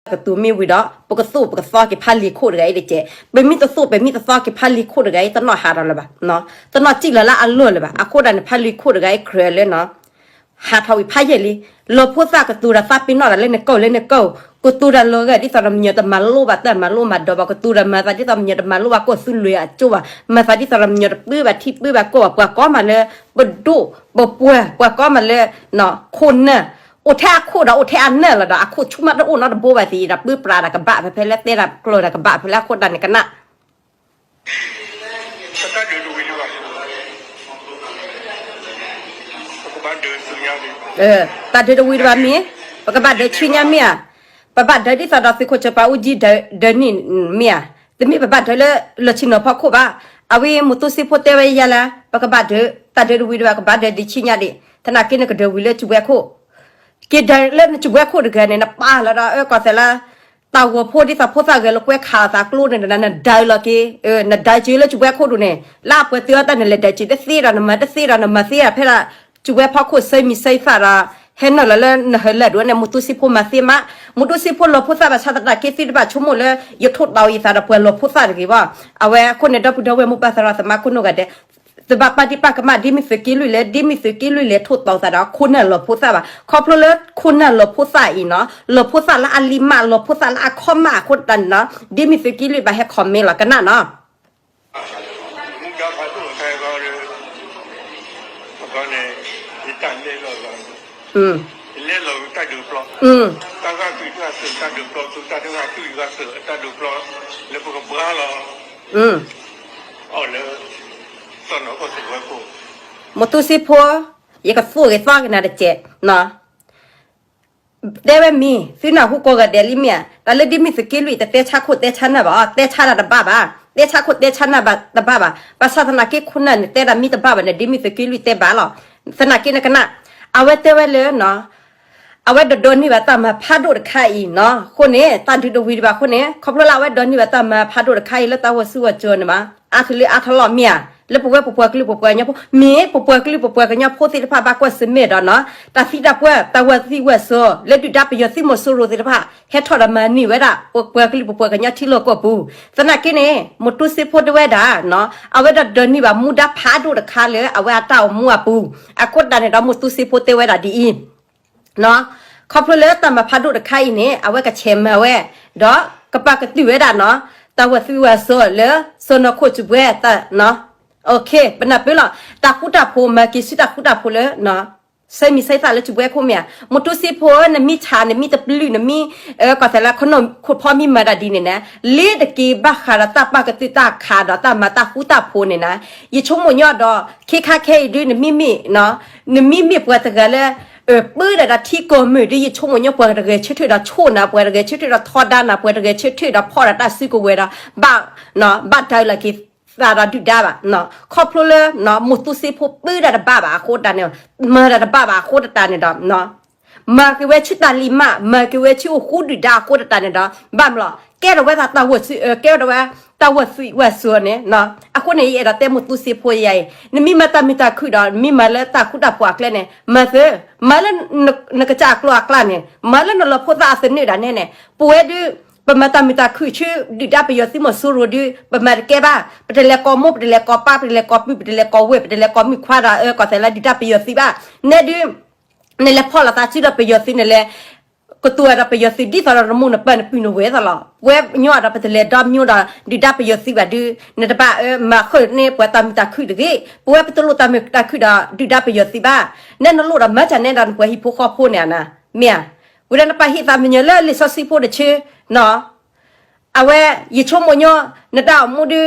ကတိၤမ့ၢ်ဝံၤဒီး ပကသိၣ်ပကသီက့ၤဖးလံာ်ခိၣ်တဂၤအံၤတက့ၢ်. ပမ့ၢ်တသိၣ်ပမ့ၢ်တသီက့ၤဖးလံာ်ခိၣ်တဂၤအံၤ တနီၣ်ဟးထီၣ်လၢၤဘၣ်, တနီၣ်စံၣ်လီၤလၢအလီၢ်လၢၤဘၣ်. အဃိဒၣ်န့ၣ် ဖးလံာ်ခိၣ်တဂၤအံၤကြၢးလၢ ဟးထီၣ်ဝံၤဖးယံာ်လံ. လီၤဖိသၣ်ကတိၤတၢ်သးပ့ၤနီၣ်တၢ်လၢနကီၢ်လၢနကီၢ်, ကတိၤတၢ်လီၤဂာ်ဒ်သိးဒီးမညီတမၤလိဘၣ်တၢ်မၤလိမၤဒိးဘၣ်, ကတိၤတၢ်မၤသးဒ်သိးမညီတမၤလိဘၣ်ကီၢ်သူလ့ၤအကၠိဘၣ်, မၤသးဒ်သိးဒီးမညီတပၢဘၣ်ထံပၢဘၣ်ကီၢ်ဘၣ်, ပှၤကိးမးလၢ ပဒိၣ်ပပှၢ်, ပှၤကိးမးလၢ ခိၣ်နၢ်, အိၣ်ထဲအခိၣ်ဒီးအိၣ်ထဲအနၢ်လီၤဒီး အခိၣ်ဆူၣ်မးတအိၣ်နီတဘိဘၣ်သ့ၣ်ဒီး ပၢပြးတၢ်ကဘၣ်ဖဲဖဲလၢတဲတၢ်ကျိၤတၢ်ကဘၣ်ဖဲလၢအဃိတၢ်န့ၣ်ကနၣ် တၢ်ဒုးတဝံၤတဘၣ်မ့ၢ်, ပကဘၣ်ဒၢဆူညါမ့ၢ်ဧါ, ပဘၣ်ဒၢဒ်သိးဒီးသုးခိၣ်စီၤပၤအူကၠံဒၢနံၣ်မ့ၢ်ဧါ, တမ့ၢ်ပဘၣ်ဒၢလၢလီၢ်ဆ့ၣ်နီၤဖီခိၣ်ဘၣ်. အဝဲမူတူစ့ဖိတဲဝဲယၤလၢ ပကဘၣ်ဒၢ, တၢ်ဒုးတဝံၤတဘၣ် ကဘၣ်ဒၢဒ်ဆူညါဒံး, သနာ်က့နကဒၢဝံၤလၢစူးဘှဲခိၣ်, က့ၤဒၢလၢနစူးဘှဲခိၣ်တဂၤန့ၣ် နပာ်လီၤဒီး အၢကီၢ်သဲးလၢ တၢ်ဂီၤဖိဒ်သိးဖိသၣ်ဂဲၤလိာ်ကွဲခးလိာ်သးကျိန့ၣ် နဒၢလီၤက့ၤ, နဒၢက့ၤလၢစူးဘှဲခိၣ်ဒူၣ်န့ၣ် လၢအပှဲၤသုအီၤတၢ်နလဲၤဒၢက့ၤတသ့ဒီး နမၤတသ့ဒီး နမၤသ့ဒီးဖဲဒၣ် စူးဘှဲဖီခိၣ်ဆၢမံၤဆၢသၣ်ဒီး ဟဲနုာ်လီၤလၢနဟၢလၢာ်ဒူၣ်န့ၣ် မူတူစ့ဖိမၤသ့မး, မူတူစ့ဖိလီၤဖိသၣ်ဘၣ်ဆၣ်သနာ်က့သုတဘၣ်ဆိကမိၣ်လၢ ယထိၣ်တီယသးဒီးပှၤလီၤဖိသၣ်တဂ့ၤဘၣ်. အဝဲအဃိန့ၣ် ဒီပုၢ်ဒီဝဲၢ်မိၢ်ပၢ်သရၣ်သမါခိၣ်နူာ်ဂၤဒဲး တဘၣ်ပာ်ဒံးပာ်ကမၣ် ဒ်မ့ၢ်သုးက့လွံၢ်လဲၣ်, ဒ်မ့ၢ်သုးက့လွံၢ်လဲၣ် ထိၣ်တီသးဒီး ခိၣ်နၢ်လီၤဖိသၣ်ဘၣ်. ခီဖျိလၢခိၣ်နၢ်လီၤဖိသၣ်အံၤနီၤ, လီၤဖိသၣ်လၢအလံၤမး လီၤဖိသၣ်လၢအခီၣ်မးအဃိတၢ်န့ၣ်နီၤ, ဒ်မ့ၢ်သုးက့လွံၢ်ဘၣ်ဟဲ comment လီၤကနၣ်နီၤ. မူတူစ့ဖိ, ယကသိၣ်ဂ့ၤသီက့ၤနၤတစဲးနီၤ. တဲဝဲမ့ၢ် သုနၢ်ဟူကိးဂၤဒဲးလံမ့ၢ်ဧါ, တၢ်လၢဒ်မ့ၢ်သုးက့လွံၢ်တတဲဆါခိၣ်တဲဆါနၢ်ဘၣ်အီၤ, တဲဆါတၢ်တဘၣ်ဘၣ်, တဲဆါခိၣ်တဲဆါနၢ်ဘၣ်တဘၣ်ဘၣ်. ဘၣ်ဆၣ်သနာ်က့ခိၣ်နၢ်န့ၣ် တဲဒၣ်မ့ၢ်တဘၣ်ဘၣ်န့ၣ် ဒ်မ့ၢ်သုးက့လွံၢ်တဲဘၣ်လီၤ. သနာ်က့နကနၣ်, အဝဲတဲဝဲလၢ အဝဲဒိးဒိးန့ၢ်ဘၣ်တၢ်မၤဖးဒိၣ်တခါအံၤနီၤ. အဃိန့ၣ် တၢ်ဒုးတဝံၤတဘၣ်အဃိန့ၣ် ခီဖျိလၢအဝဲဒိးန့ၢ်ဘၣ်တၢ်မၤဖးဒိၣ်တခါအံၤလၢတၢ်ဂီၤစုဂီၤစၢၤန့ၣ်မး အါထလၢအါထလီၢ်မ့ၢ်ဧါ, လၢပဝဲပပှၤကလုာ်ပပှၤကညီဖိ မ့ၢ်ပပှၤကလုာ်ပပှၤကညီဖိသ့ၣ်တဖၣ်ဘၣ်ကွၢ်ဆၢၣ်မဲာ်ဒီးနီၤ တၢ်သံတၢ်ပှၢ် တၢ်ဝးသံဝးစၢၤ လၢဒုၣ်ဒါပယီၤသုးမီၤစိရိၤသ့ၣ်တဖၣ် ဟဲထီၣ်ဒီးမၤန့ၢ်ဝဲဒၣ် ပပှၤကလုာ်ပပှၤကညီထံလီၢ်ကီၢ်ပူၤ. သနာ်က့န့ၣ် မူတူစ့ဖိတဲဝဲဒၣ်နီၤ အဝဲဒၣ်ဒိးန့ၢ်ဘၣ်မူဒါဖးဒိၣ်တခါလၢအဝဲအတၢ်အိၣ်မူအပူၤ အဃိတၢ်န့ၣ်ဒီးမူတူစ့ဖိတဲဝဲဒၣ်ဒ်အံၤ ခီဖျိလၢတၢ်မၤဖးဒိၣ်တခါအံၤန့ၣ် အဝဲကဆဲးမၤဝဲ ဒီးကပာ်ကတုာ်ဝဲဒၣ်နီၤ တၢ်ဝးသံဝးစၢၤလၢ စီၤနီၤခိၣ်စူးဘှဲ ပနၢ်ပၢၢ်လီၤ တၢ်ဃူတၢ်ဖိး မၤက့ၤဆူတၢ်ဃူတၢ်ဖိးလၢ ဆၢမံၤဆၢသၣ်လၢစူးဘှဲခိၣ်မ့ၢ်ဧါ. မူတူစ့ဖိဧၢ နမ့ၢ်ဆး နမ့ၢ်တပျုၢ် နမ့ၢ် ကီၢ်သဲးလၢခိၣ်ဖီမ့ၢ်မၤတၢ်ဒ်န့ၣ်န့ၣ် လ့တက့ၤဘၣ်ဃးဒီးတၢ်ပာ်ကတုာ်တၢ်ခးဒီးတၢ်မၤတၢ်ဃူတၢ်ဖိးန့ၣ်န့ၣ် ယဆိကမိၣ်ညီဒီး ခဲခါခဲအံၤဒု နမ့မ့ၢ် နမ့မ့ၢ်ပှၤတဂၤလၢ ပၢဒၣ်ဒီးထံကီၢ်မုၢ်ဒု ယဆိကမိၣ်ညီပှၤတဂၤဆၢထၢၣ်ဒီးဆိၣ်နၤ ပှၤတဂၤဆၢထၢၣ်ဒီးထီဒါနၤ ပှၤတဂၤဆၢထၢၣ်ဒီးဖီၣ်ဒီးတၢ်စုကဝဲၤဒီး ဘၣ် ဘၣ်ဒၢးလီၤက့ၤသးဒီးဒုၣ်ဒါဘၣ်. ခီဖျိလၢ မူတူစ့ဖိပၢဒၣ်တဘၣ်ဘၣ်အဃိတၢ်န့ၣ် မၤတၢ်တဘၣ်ဘၣ်အဃိတၢ်န့ၣ်ဒီး မၤက့ၤဝဲဆူတၢ်လံၤမး မၤက့ၤဝဲဆူအိၣ်ဃူဒုၣ်ဒါအဃိတၢ်န့ၣ်ဒီး ဘၣ်မလီၤ ကဲထီၣ်ဝဲသးတၢ်ဝးသံ ကဲထီၣ်ဝဲ တၢ်ဝးသံဝးစၢၤန့ၣ် အဃိန့ၣ် ယအဲၣ်ဒိးတဲမူတူစ့ဖိယၤအံၤ နမ့ၢ်မၤတၢ်မုာ်တၢ်ခုၣ်ဒီး နမ့ၢ်မၤလၢတၢ်ဃူတၢ်ဖိးအကျဲန့ၣ် မၤသ့ မၤလၢနကစၢ်အကျိၤအကျဲန့ၣ် မၤလၢနလီၤဖိသၣ်အသနၢၣ်ဒၣ်နဲန့ၣ် ပဝဲဒု ပမၤတၢ်မုာ်တၢ်ခုၣ်ဆူဒုၣ်ဒါပယီၤသုးမီၤစိရိၤဒု ပမၤတကဲဘၣ် ပတလဲၤကိးမိၢ် ပတလဲၤကိးပၢ် ပတလဲၤကိးပုၢ် ပတလဲၤကိးဝဲၢ် ပတလဲၤကိးမုၣ်ခွါဒီး အၢ ကီၢ်သဲးလၢဒုၣ်ဒါပယီၤသုးဘၣ် နဲဒု နလဲၤဖီၣ်လိာ်သးစုဒီးပယီၤသုး နလဲၤ ကတိၤဝဲဒီးပယီၤသုးဒ်သိးဒီးနမိၢ်နပၢ်နပုၢ်နဝဲၢ်သးလီၤ. ပဝဲညီဒီးပတလဲၤဒီမၠိဒီးဒုၣ်ဒါပယီၤသုးဘၣ်ဒု နတဘၣ်အၢ မၤဃုာ်န့ၢ်ပှၤတၢ်မုာ်တၢ်ခုၣ်တဂ့ၤ. ပဝဲပတလိၣ်တၢ်မုာ်တၢ်ခုၣ်ဒီးဒုၣ်ဒါပယီၤသုးဘၣ်. နဲနလိၣ်ဒီးမၤတၢ်နဲဒီးနပှၤဟံၣ်ဖိဃီဖိန့ၣ် မ့ၢ်ဧါ. ဝံၤဒီးနပာ်ဟ့ၣ်သးမုၢ်ညီလၢလံာ်စီဆှံဖိတဆၢ အဝဲ ယဆိကမိၣ်ညီ နတၢ်အိၣ်မူဒု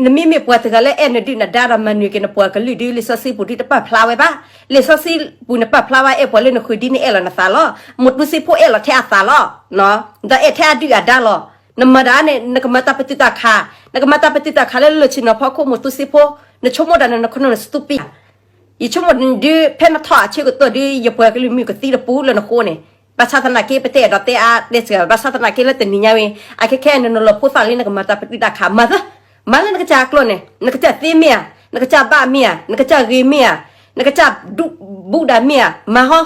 နမ့မ့ၢ်ပှၤတဂၤလၢအဲၣ်နဒုၣ်နဒါဒီးမၤနၢၤက့ၤနပှၤကလုာ်ဒု လံာ်စီဆှံပူၤဒုတပာ်ဖျါဝဲဘၣ်. လံာ်စီဆှံပူၤန့ၣ်ပာ်ဖျါဝဲအဲၣ်ပှၤလၢနဃုာ်ဒ်နအဲၣ်လီၤနသးလီၤ. မူတူစ့ဖိအဲၣ်လီၤထဲအသးလီၤ. ဒီးအဲၣ်ထဲအဒုၣ်အဒါလီၤ. နမၤတၢ်န့ၣ် နကမၤတၢ်ပတုာ်တၢ်ခး, နကမၤတၢ်ပတုာ်တၢ်ခးလၢလၢၢ်ဆ့ၣ်နီၤဖီခိၣ် မူတူစ့ဖိ, နဆိကမိၣ်တၢ်န့ၣ် နခီနူာ်န stupid ယဆိကမိၣ်ဒု ဖဲနထီၣ်အဆၢကတီၢ်ဒု ယပှၤကလုာ်မုၢ်ကသံတပူၤလၢနဃိန့ၣ်, ဘၣ်ဆၣ်သနာ်က့ ပတဲအဲၣ်ဒိးတဲအါတဲစှၤ, ဘၣ်ဆၣ်သနာ်က့လၢတနံၤညါဝဲ အခဲခဲအံၤန့ၣ် နလီၤဖိသၣ်လံ နကမၤတၢ်ပတုာ်တၢ်ခး မၤသၢ, မၤလၢနကစၢ်အကျိာ်န့ၣ်, နကစၢ်သ့မ့ၢ်ဧါ, နကစၢ်ဘၣ်မ့ၢ်ဧါ, နကစၢ်ဂ့ၤမ့ၢ်ဧါ, နကစၢ်ဒူၣ်ဘူးဒၣ်မ့ၢ်ဧါ, မၤဟီ,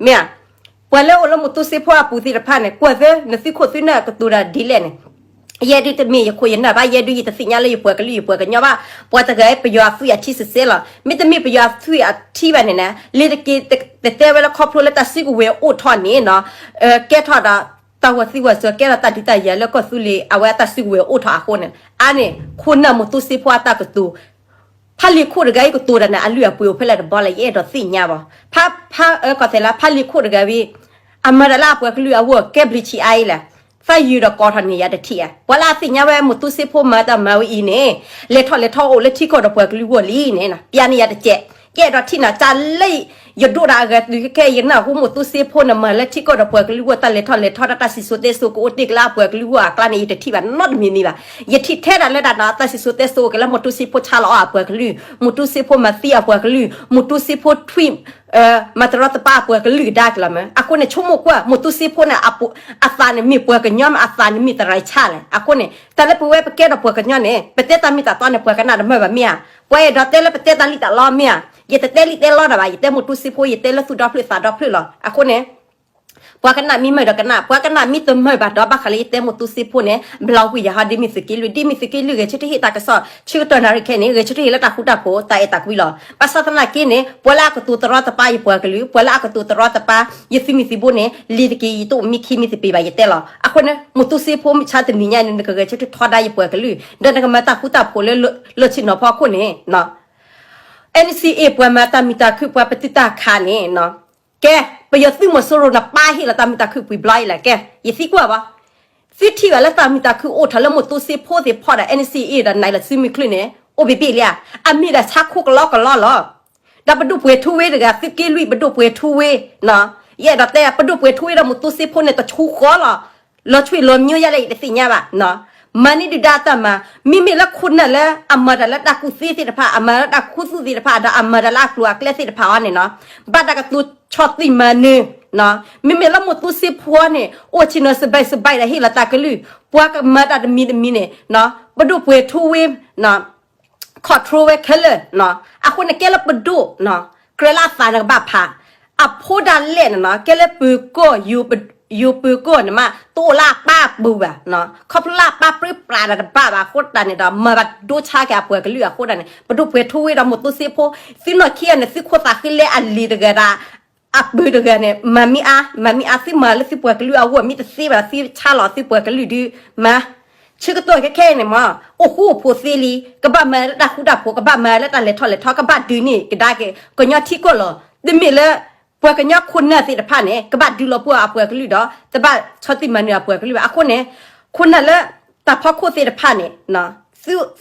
မ့ၢ်ဧါ. ပှၤလၢအိၣ်လၢမူတူစ့ဖိအပူၤသ့ၣ်တဖၣ်န့ၣ် ကွၢ်သ့ နသုခိၣ်သုနၢ်ကတိၤတၢ်ဒ်လဲၣ်န့ၣ်, ယဲဒုးတမ့ၢ်ယခိၣ်ယနၢ်ဘၣ်, ယဲဒုးယတသ့ၣ်ညါလၢယပှၤကလုာ်ယပှၤကညီဘၣ်, ပှၤတဂၤပယီၤအသွံၣ်အထံစ့ၢ်စ့ၢ်လီၤ. မ့တမ့ၢ်ပယီၤအသွံၣ်အထံဘၣ်န့ၣ်န့ၣ် လ့ၤတက့ၤတတဲဝဲလၢခီဖျိလၢတၢ်စုကဝဲၤအိၣ်ထီၣ်န့ၣ်နီၤ, ကဲထီၣ်ဒီး တၢ်ဂီၤသံဂီၤစၢၤ ကဲထီၣ်တၢ်ဒုးတၢ်ယၤလၢကီၢ်သူလ့ၤ အဝဲအတၢ်စုကဝဲၤအိၣ်ထီၣ်အဃိန့ၣ် အါန့ၢ်ခိၣ်နၢ်မူတူစ့ဖိအတၢ်ကတိၤ ဖးလံၤခိၣ်တဂၤအံၤကတိၤတၢ်န့ၣ် အလုၢ်အပှ့ၤအိၣ်ဖဲလဲၣ်တဘီလဲၣ် ယအဲၣ်ဒိးသ့ၣ်ညါဘၣ်. ဖး, ဖး, အၢ ကီၢ်သဲးလၢ ဖးလံၤခိၣ်တဂၤဝံၤ အမၤတၢ်လၢအပှၤကလုာ်အဂီၢ် ကဲဘျုးဆံးအါအံၤလဲၣ်. သးယုၢ်ဒီးကိးထီၣ်န့ၢ်ယၤတထံၣ်ဧါ. ပှၤလၢအသ့ၣ်ညါဝဲ မူတူစ့ဖိမၤတၢ်မၤဝဲအံၤန့ၣ် လဲၤထီၣ်လဲၤထီအိၣ်လၢထံကီၢ်ဒီးပှၤကလုာ်အဂီၢ်လံန့ၣ် ပျဲန့ၢ်ယၤတစဲး. ယအဲၣ်ဒိးထံၣ်နၤ တၢ်လၢယဒိးတၢ်အဂၤတုၤခဲအံၤ ယနၢ်ဟူမူတူစ့ဖိန့ၣ် မၤလၢထံကီၢ်ဒီးပှၤကလုာ်အဂီၢ် တၢ်လဲၤထီၣ်လဲၤထီ တၢ်စံၣ်စိၤတဲစိၤကအိၣ်တ့ၢ်ကလၢအပှၤကလုာ်အဂီၢ်အကျါန့ၣ် ယတထံၣ်ဘၣ်နီတမံၤမံၤဘၣ်. ယထံၣ်ထဲဒၣ်လၢတၢ် တၢ်စံၣ်စိၤတဲစိၤအိၣ်က့ၤလၢ မူတူစ့ဖိဆါလီၤအီၣ်အပှၤကလုာ်, မူတူစ့ဖိမၤသံအပှၤကလုာ်, မူတူစ့ဖိထွံၣ် မၤတရီတပါအပှၤကလုာ်ကဒါက့ၤလီၤမ့ၢ်. အဃိန့ၣ် ဆိကမိၣ်ကွၢ် မူတူစ့ဖိန့ၣ် အသးန့ၣ်မ့ၢ်ပှၤကညီမ့ၢ် အသးန့ၣ်မ့ၢ်သရၣ်ဆၣ်လဲၣ်. အဃိန့ၣ် တၢ်လၢပဝဲပကဲထီၣ်ပှၤကညီန့ၣ် ပတဲတၢ်မ့ၢ်တၢ်တီန့ၣ် ပှၤကနၣ်တမၢၢ်ဘၣ်မ့ၢ်ဧါ. ပှၤအဲၣ်ဒိးတဲလၢပတဲတၢ်လံၣ်တၢ်လီမ့ၢ်ဧါ. ယတတဲလံၣ်တဲလီဒၣ်ဘၣ်, ယတဲမူတူစ့ဖိ ယတဲလၢသူၣ်ဒီဖျၢၣ်သးဒီဖျၢၣ်လီၤ. အဃိန့ၣ် ပှၤကနၣ်မ့ၢ်မၢၢ်ဒီးကနၣ်, ပှၤကနၣ်မ့ၢ်တမၢၢ်ဘၣ်ဒီး ဘၣ်ဃးလၢယတဲမူတူစ့ဖိန့ၣ် ဘျီဝံၤယဟီဒ်မ့ၢ်သုးက့လွံၢ်, ဒ်မ့ၢ်သုးက့လွံၢ် ဂဲၤဆၢထၢၣ်ဟ့ၣ်တၢ်ကစီၣ် ဆၢကတီၢ်နၣ်ရံၣ်ခဲအံၤန့ၣ် ဂဲၤဆၢထၢၣ်ဟ့ၣ်လၢတၢ်ဃူတၢ်ဖိး တၢ်အဲၣ်တၢ်ကွံလီၤ. ဘၣ်ဆၣ်သနာ်က့န့ၣ် ပှၤလၢအကတိၤတရီတပါယပှၤကလုာ်, ပှၤလၢအကတိၤတရီတပါ ယသုးမုၢ်သံၣ်ဘိန့ၣ် လ့ၤတက့ၤ ယတအိၣ်မံခံမံသပ့ၤဘၣ် ယတဲလီၤ. အဃိန့ၣ် မူတူစ့ဖိမုၢ်ဆါတနံၤညါန့ၣ် နကဂဲၤဆၢထၢၣ်ထီဒါယပှၤကလုာ် ဒီးနကမၤတၢ်ဃူတၢ်ဖိးလၢ လီၢ်ဆ့ၣ်နီၤဖီခိၣ်န့ၣ် NCA ပှၤမၤတၢ်မုာ်တၢ်ခုၣ် ပှၤပတုာ်တၢ်ခးန့ၣ်, ကဲ ပယီၤသုးမီၤစိရိၤန့ၣ် ပာ်ဟ့ၣ်လီၤတၢ်မုာ်တၢ်ခုၣ်ပှံၤဘျီအံၤလဲၣ်. ကဲ ယသံကွၢ်ဘၣ်, သုထံၣ်ဘၣ်လၢတၢ်မုာ်တၢ်ခုၣ်အိၣ်ထီၣ်လၢမူတူစ့ဖိသ့ၣ်တဖၣ်ဒီး NCA ဒီးနၤလၢစုမုၢ်ချၢၣ်န့ၣ် အိၣ်ဘ့ၣ်ဘ့ၣ်လံဧါ. အမ့ၢ်ဒၣ်ဆါခိၣ်ကလီကလီလီၤ. ဒီးပဒိၣ်ပှဲၤထူဝ့တဂၤ သုးက့လွံၢ်ပဒိၣ်ပှဲၤထူဝ့ ယအဲၣ်ဒိးတဲ ပဒိၣ်ပှဲၤထူဝ့ဒီးမူတူစ့ဖိန့ၣ် တဆူဃီလီၤ. လီၤဆွံၣ်လီၤမျိုးယါလဲၣ် ယတသ့ၣ်ညါဘၣ်. မၤန့ၢ်ဒုၣ်ဒါတၢ်မၤ, မ့မ့ၢ်လၢခိၣ်နၢ်လၢအမၤတၢ်လၢတၢ်ကူၣ်သ့သ့ၣ်တဖၣ်, အမၤလၢတၢ်ခူသူၣ်သ့ၣ်တဖၣ်, ဒီးအမၤတၢ်လၢအကျိၤအကျဲသ့ၣ်တဖၣ်အံၤန့ၣ်နီၤ, ဘၣ်တၢ်ကတိၤဆီၣ်သံၣ်မၤနၢၤ, မ့မ့ၢ်လၢမူတူစ့ဖိန့ၣ် အိၣ်ဆ့ၣ်နီၤစဘဲးစဘဲးဒီးဟ့ၣ်လီၤတၢ်ကလုၢ်, ပှၤကမၤတၢ်တမံၤတမံၤန့ၣ် ပဒိၣ်ပှဲၤထူဝ့ control ဝဲခဲလၢာ်, အဃိန့ၣ် ကဲလၢပဒိၣ် ကြၢးလၢအသးန့ၣ်ကဘၣ်ဖး, အဖိဒၣ်လဲာ်န့ၣ်နီၤ ကဲလၢပၢၤကီၢ်, ယိၤပၢၤကီၢ်န့ၣ်မး တအိၣ်လၢအပၢ်အပူၤဘၣ်, ခီဖျိလၢအပၢ်ပြံပြးဒီးတဘၣ်ဘၣ်အဃိတၢ်န့ၣ်ဒီး မၤဘၣ်ဒိဆါက့ၤအပှၤကလုာ်အဃိတၢ်န့ၣ် ပဒိၣ်ပှဲၤထူဝ့ဒီးမူတူစ့ဖိ, သုနီၢ်ခံဂၤန့ၣ် သုခိၣ်သးဃံလၢအလံၤတဂၤဒီး အပၢၤတဂၤန့ၣ် မၤမ့ၢ်အါ, မၤမ့ၢ်အါ သုမၤလၢသုပှၤကလုာ်အဂီၢ် မ့ၢ်တသ့ဘၣ်ဒီး သုဆါလီၤသုပှၤကလုာ်ဒုးမၤ, ဆၢကတီၢ်ခဲခဲအံၤန့ၣ်မး အိၣ်ဃူအိၣ်ဖိးသ့လံ, ကဘၣ်မၤလၢတၢ်ဃူတၢ်ဖိး, ကဘၣ်မၤလၢတၢ်လဲၤထီၣ်လဲၤထီ, ကဘၣ်ဒုးန့ၢ်ကဒါက့ၤ ကညီထံကီၢ်လီၤ. တမ့ၢ်လၢ ပှၤကညီခိၣ်နၢ်သ့ၣ်တဖၣ်န့ၣ် ကဘၣ်ဒုးလီၤပှီၢ်အပှၤကလုာ်ဒီး တဘၣ်ဆီၣ်သံၣ်မၤနၢၤအပှၤကလုာ်ဘၣ်. အဃိန့ၣ် ခိၣ်နၢ်လၢ တၢ်ဖီခိၣ်သ့ၣ်တဖၣ်န့ၣ်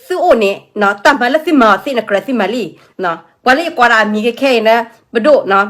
သုအိၣ်န့ၣ် တၢ်မၤလၢသုမၤအီၤသ့ၣ်န့ၣ် ကြၢးသုမၤလံ. ပှၤလၢယကိးဒၣ်အမံၤခဲခဲအံၤန့ၣ် ပဒိၣ်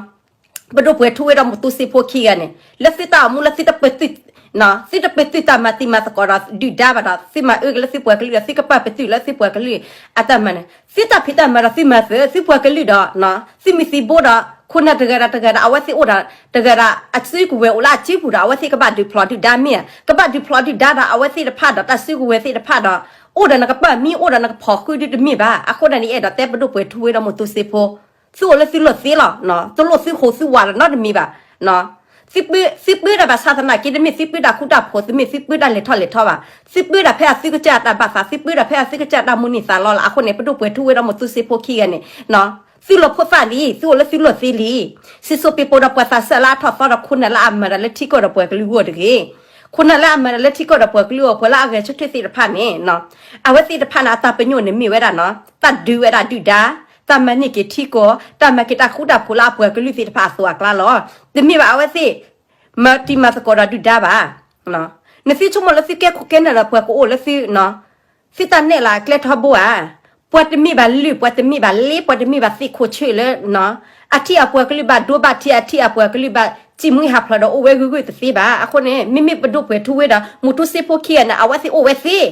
ပဒိၣ်ပှဲၤထူဝ့ဒီးမူတူစ့ဖိခံဂၤန့ၣ် လၢသုတၢ်အိၣ်မူလၢသုတပတုာ်, သုတပတုာ်တၢ်မၤတံၤမၤသကိးဒီးဒုၣ်ဒါဘၣ်ဒီး သုမၤအၢက့ၤလၢသုပှၤကလုာ်ဒီး သုကပာ်ပတုာ်လၢသုပှၤကလုာ်အတၢ်မၤန့ၣ် သုတၢ်ဖံးတၢ်မၤဒီးသုမၤသုး သုပှၤကလုာ်ဒီး သုးမုၢ်သံၣ်ဘိဒီး ခိၣ်နၢ်တဂၤဒီးတဂၤဒီး အဝဲသ့ၣ်အိၣ်ဒီးတဂၤဒီး အစုကဝဲၤအိၣ်လၢအစုပူၤဒီး အဝဲသ့ၣ်ကဘၣ်ဒုးဖျိးဒုၣ်ဒါမ့ၢ်ဧါ, ကဘၣ်ဒုးဖျိးဒုၣ်ဒါဒီး အဝဲသ့ၣ်တဖၣ်ဒီးတၢ်စုကဝဲၤသ့ၣ်တဖၣ်ဒီး အိၣ်ဒီးနကပာ်မံ အိၣ်ဒီးနကဖီၣ်ဃုာ်ဒုးတမ့ၢ်ဘၣ်. အဃိန့ၣ် ယအဲၣ်ဒိးတဲပဒိၣ်ပှဲၤထူဝ့ဒီးမူတူစ့ဖိ သုအိၣ်လၢသုလီၢ်သ့လီၤ. တလိၣ်သုဃိသုဝးဒီးနီတမံၤဘၣ်. သုပၢတၢ်ဘၣ်ဆၣ်သနာ်က့ တမ့ၢ်သုပၢတၢ်ဃူတၢ်ဖိး, တမ့ၢ်သုပၢတၢ်လဲၤထီၣ်လဲၤထီဘၣ်. သုပၢတၢ်ဖဲအသုကစၢ်အတၢ်ဘၣ်သး, သုပၢတၢ်ဖဲအသုကစၢ်အတၢ်မုၢ်နံၤသးလီလီၤ. အဃိန့ၣ် ပဒိၣ်ပှဲၤထူဝ့ဒီးမူတူစ့ဖိခံဂၤန့ၣ် သုလီၤဖိသၣ်လံ, သုအိၣ်လၢသုလီၢ်သ့လံ. စံၣ်စိၤပ့ၤပိာ်ဒီးပှၤသးစၢ်လၢအထီၣ်သီဒီးခိၣ်နၢ်လၢအမၤတၢ်လၢထံကီၢ်ဒီးပှၤကလုာ်အဂီၢ်တဂ့ၤ. ခိၣ်နၢ်လၢအမၤတၢ်လၢထံကီၢ်ဒီးပှၤကလုာ်အဂီၢ် ပှၤလၢအဂဲၤဆၢထၢၣ်သ့ၣ်တဖၣ်န့ၣ် အဝဲသ့ၣ်တဖၣ်န့ၣ် အတၢ်ပညိၣ်န့ၣ်မ့ၢ်ဝဲဒၣ် တၢ်ဒုးဝဲဒၣ်ဒုၣ်ဒါ, တၢ်မၤန့ၢ်က့ၤထံကီၢ်, တၢ်မၤက့ၤတၢ်ဃူတၢ်ဖိးလၢအပှၤကလုာ်သ့ၣ်တဖၣ်အသိးအကျါလီၤ. တမ့ၢ်ဘၣ်အဝဲသ့ၣ် မၤတံၤမၤသကိးဒီးဒုၣ်ဒါဘၣ်. နသုဆိကမိၣ်လၢသုကဲခိၣ်ကဲနၢ်ဒီးပှၤကအိၣ်လၢသု သုတၢ်နဲၣ်လၢအကျဲထီဘိဧါ. ပှၤတမ့ၢ်ဘၣ်လုၢ်, ပှၤတမ့ၢ်ဘၣ်လ့, ပှၤတမ့ၢ်ဘၣ်သ့ၣ်ခိၣ်ဆၢၣ်လၢ အထံၣ်အပှၤကလုာ်ဘၣ်ဒိဘၣ်ထံး, အထံၣ်အပှၤကလုာ်ဘၣ်စံၣ်မှံဟးဖျိးဒီးအိၣ်ဝဲဂုၤဂုၤတသ့ဘၣ်. အဃိန့ၣ် မ့မ့ၢ်ပဒိၣ်ပှဲၤထူဝ့ဒီး မူတူစ့ဖိခံဂၤန့ၣ် အဝဲသ့ၣ်အိၣ်ဝဲသ့.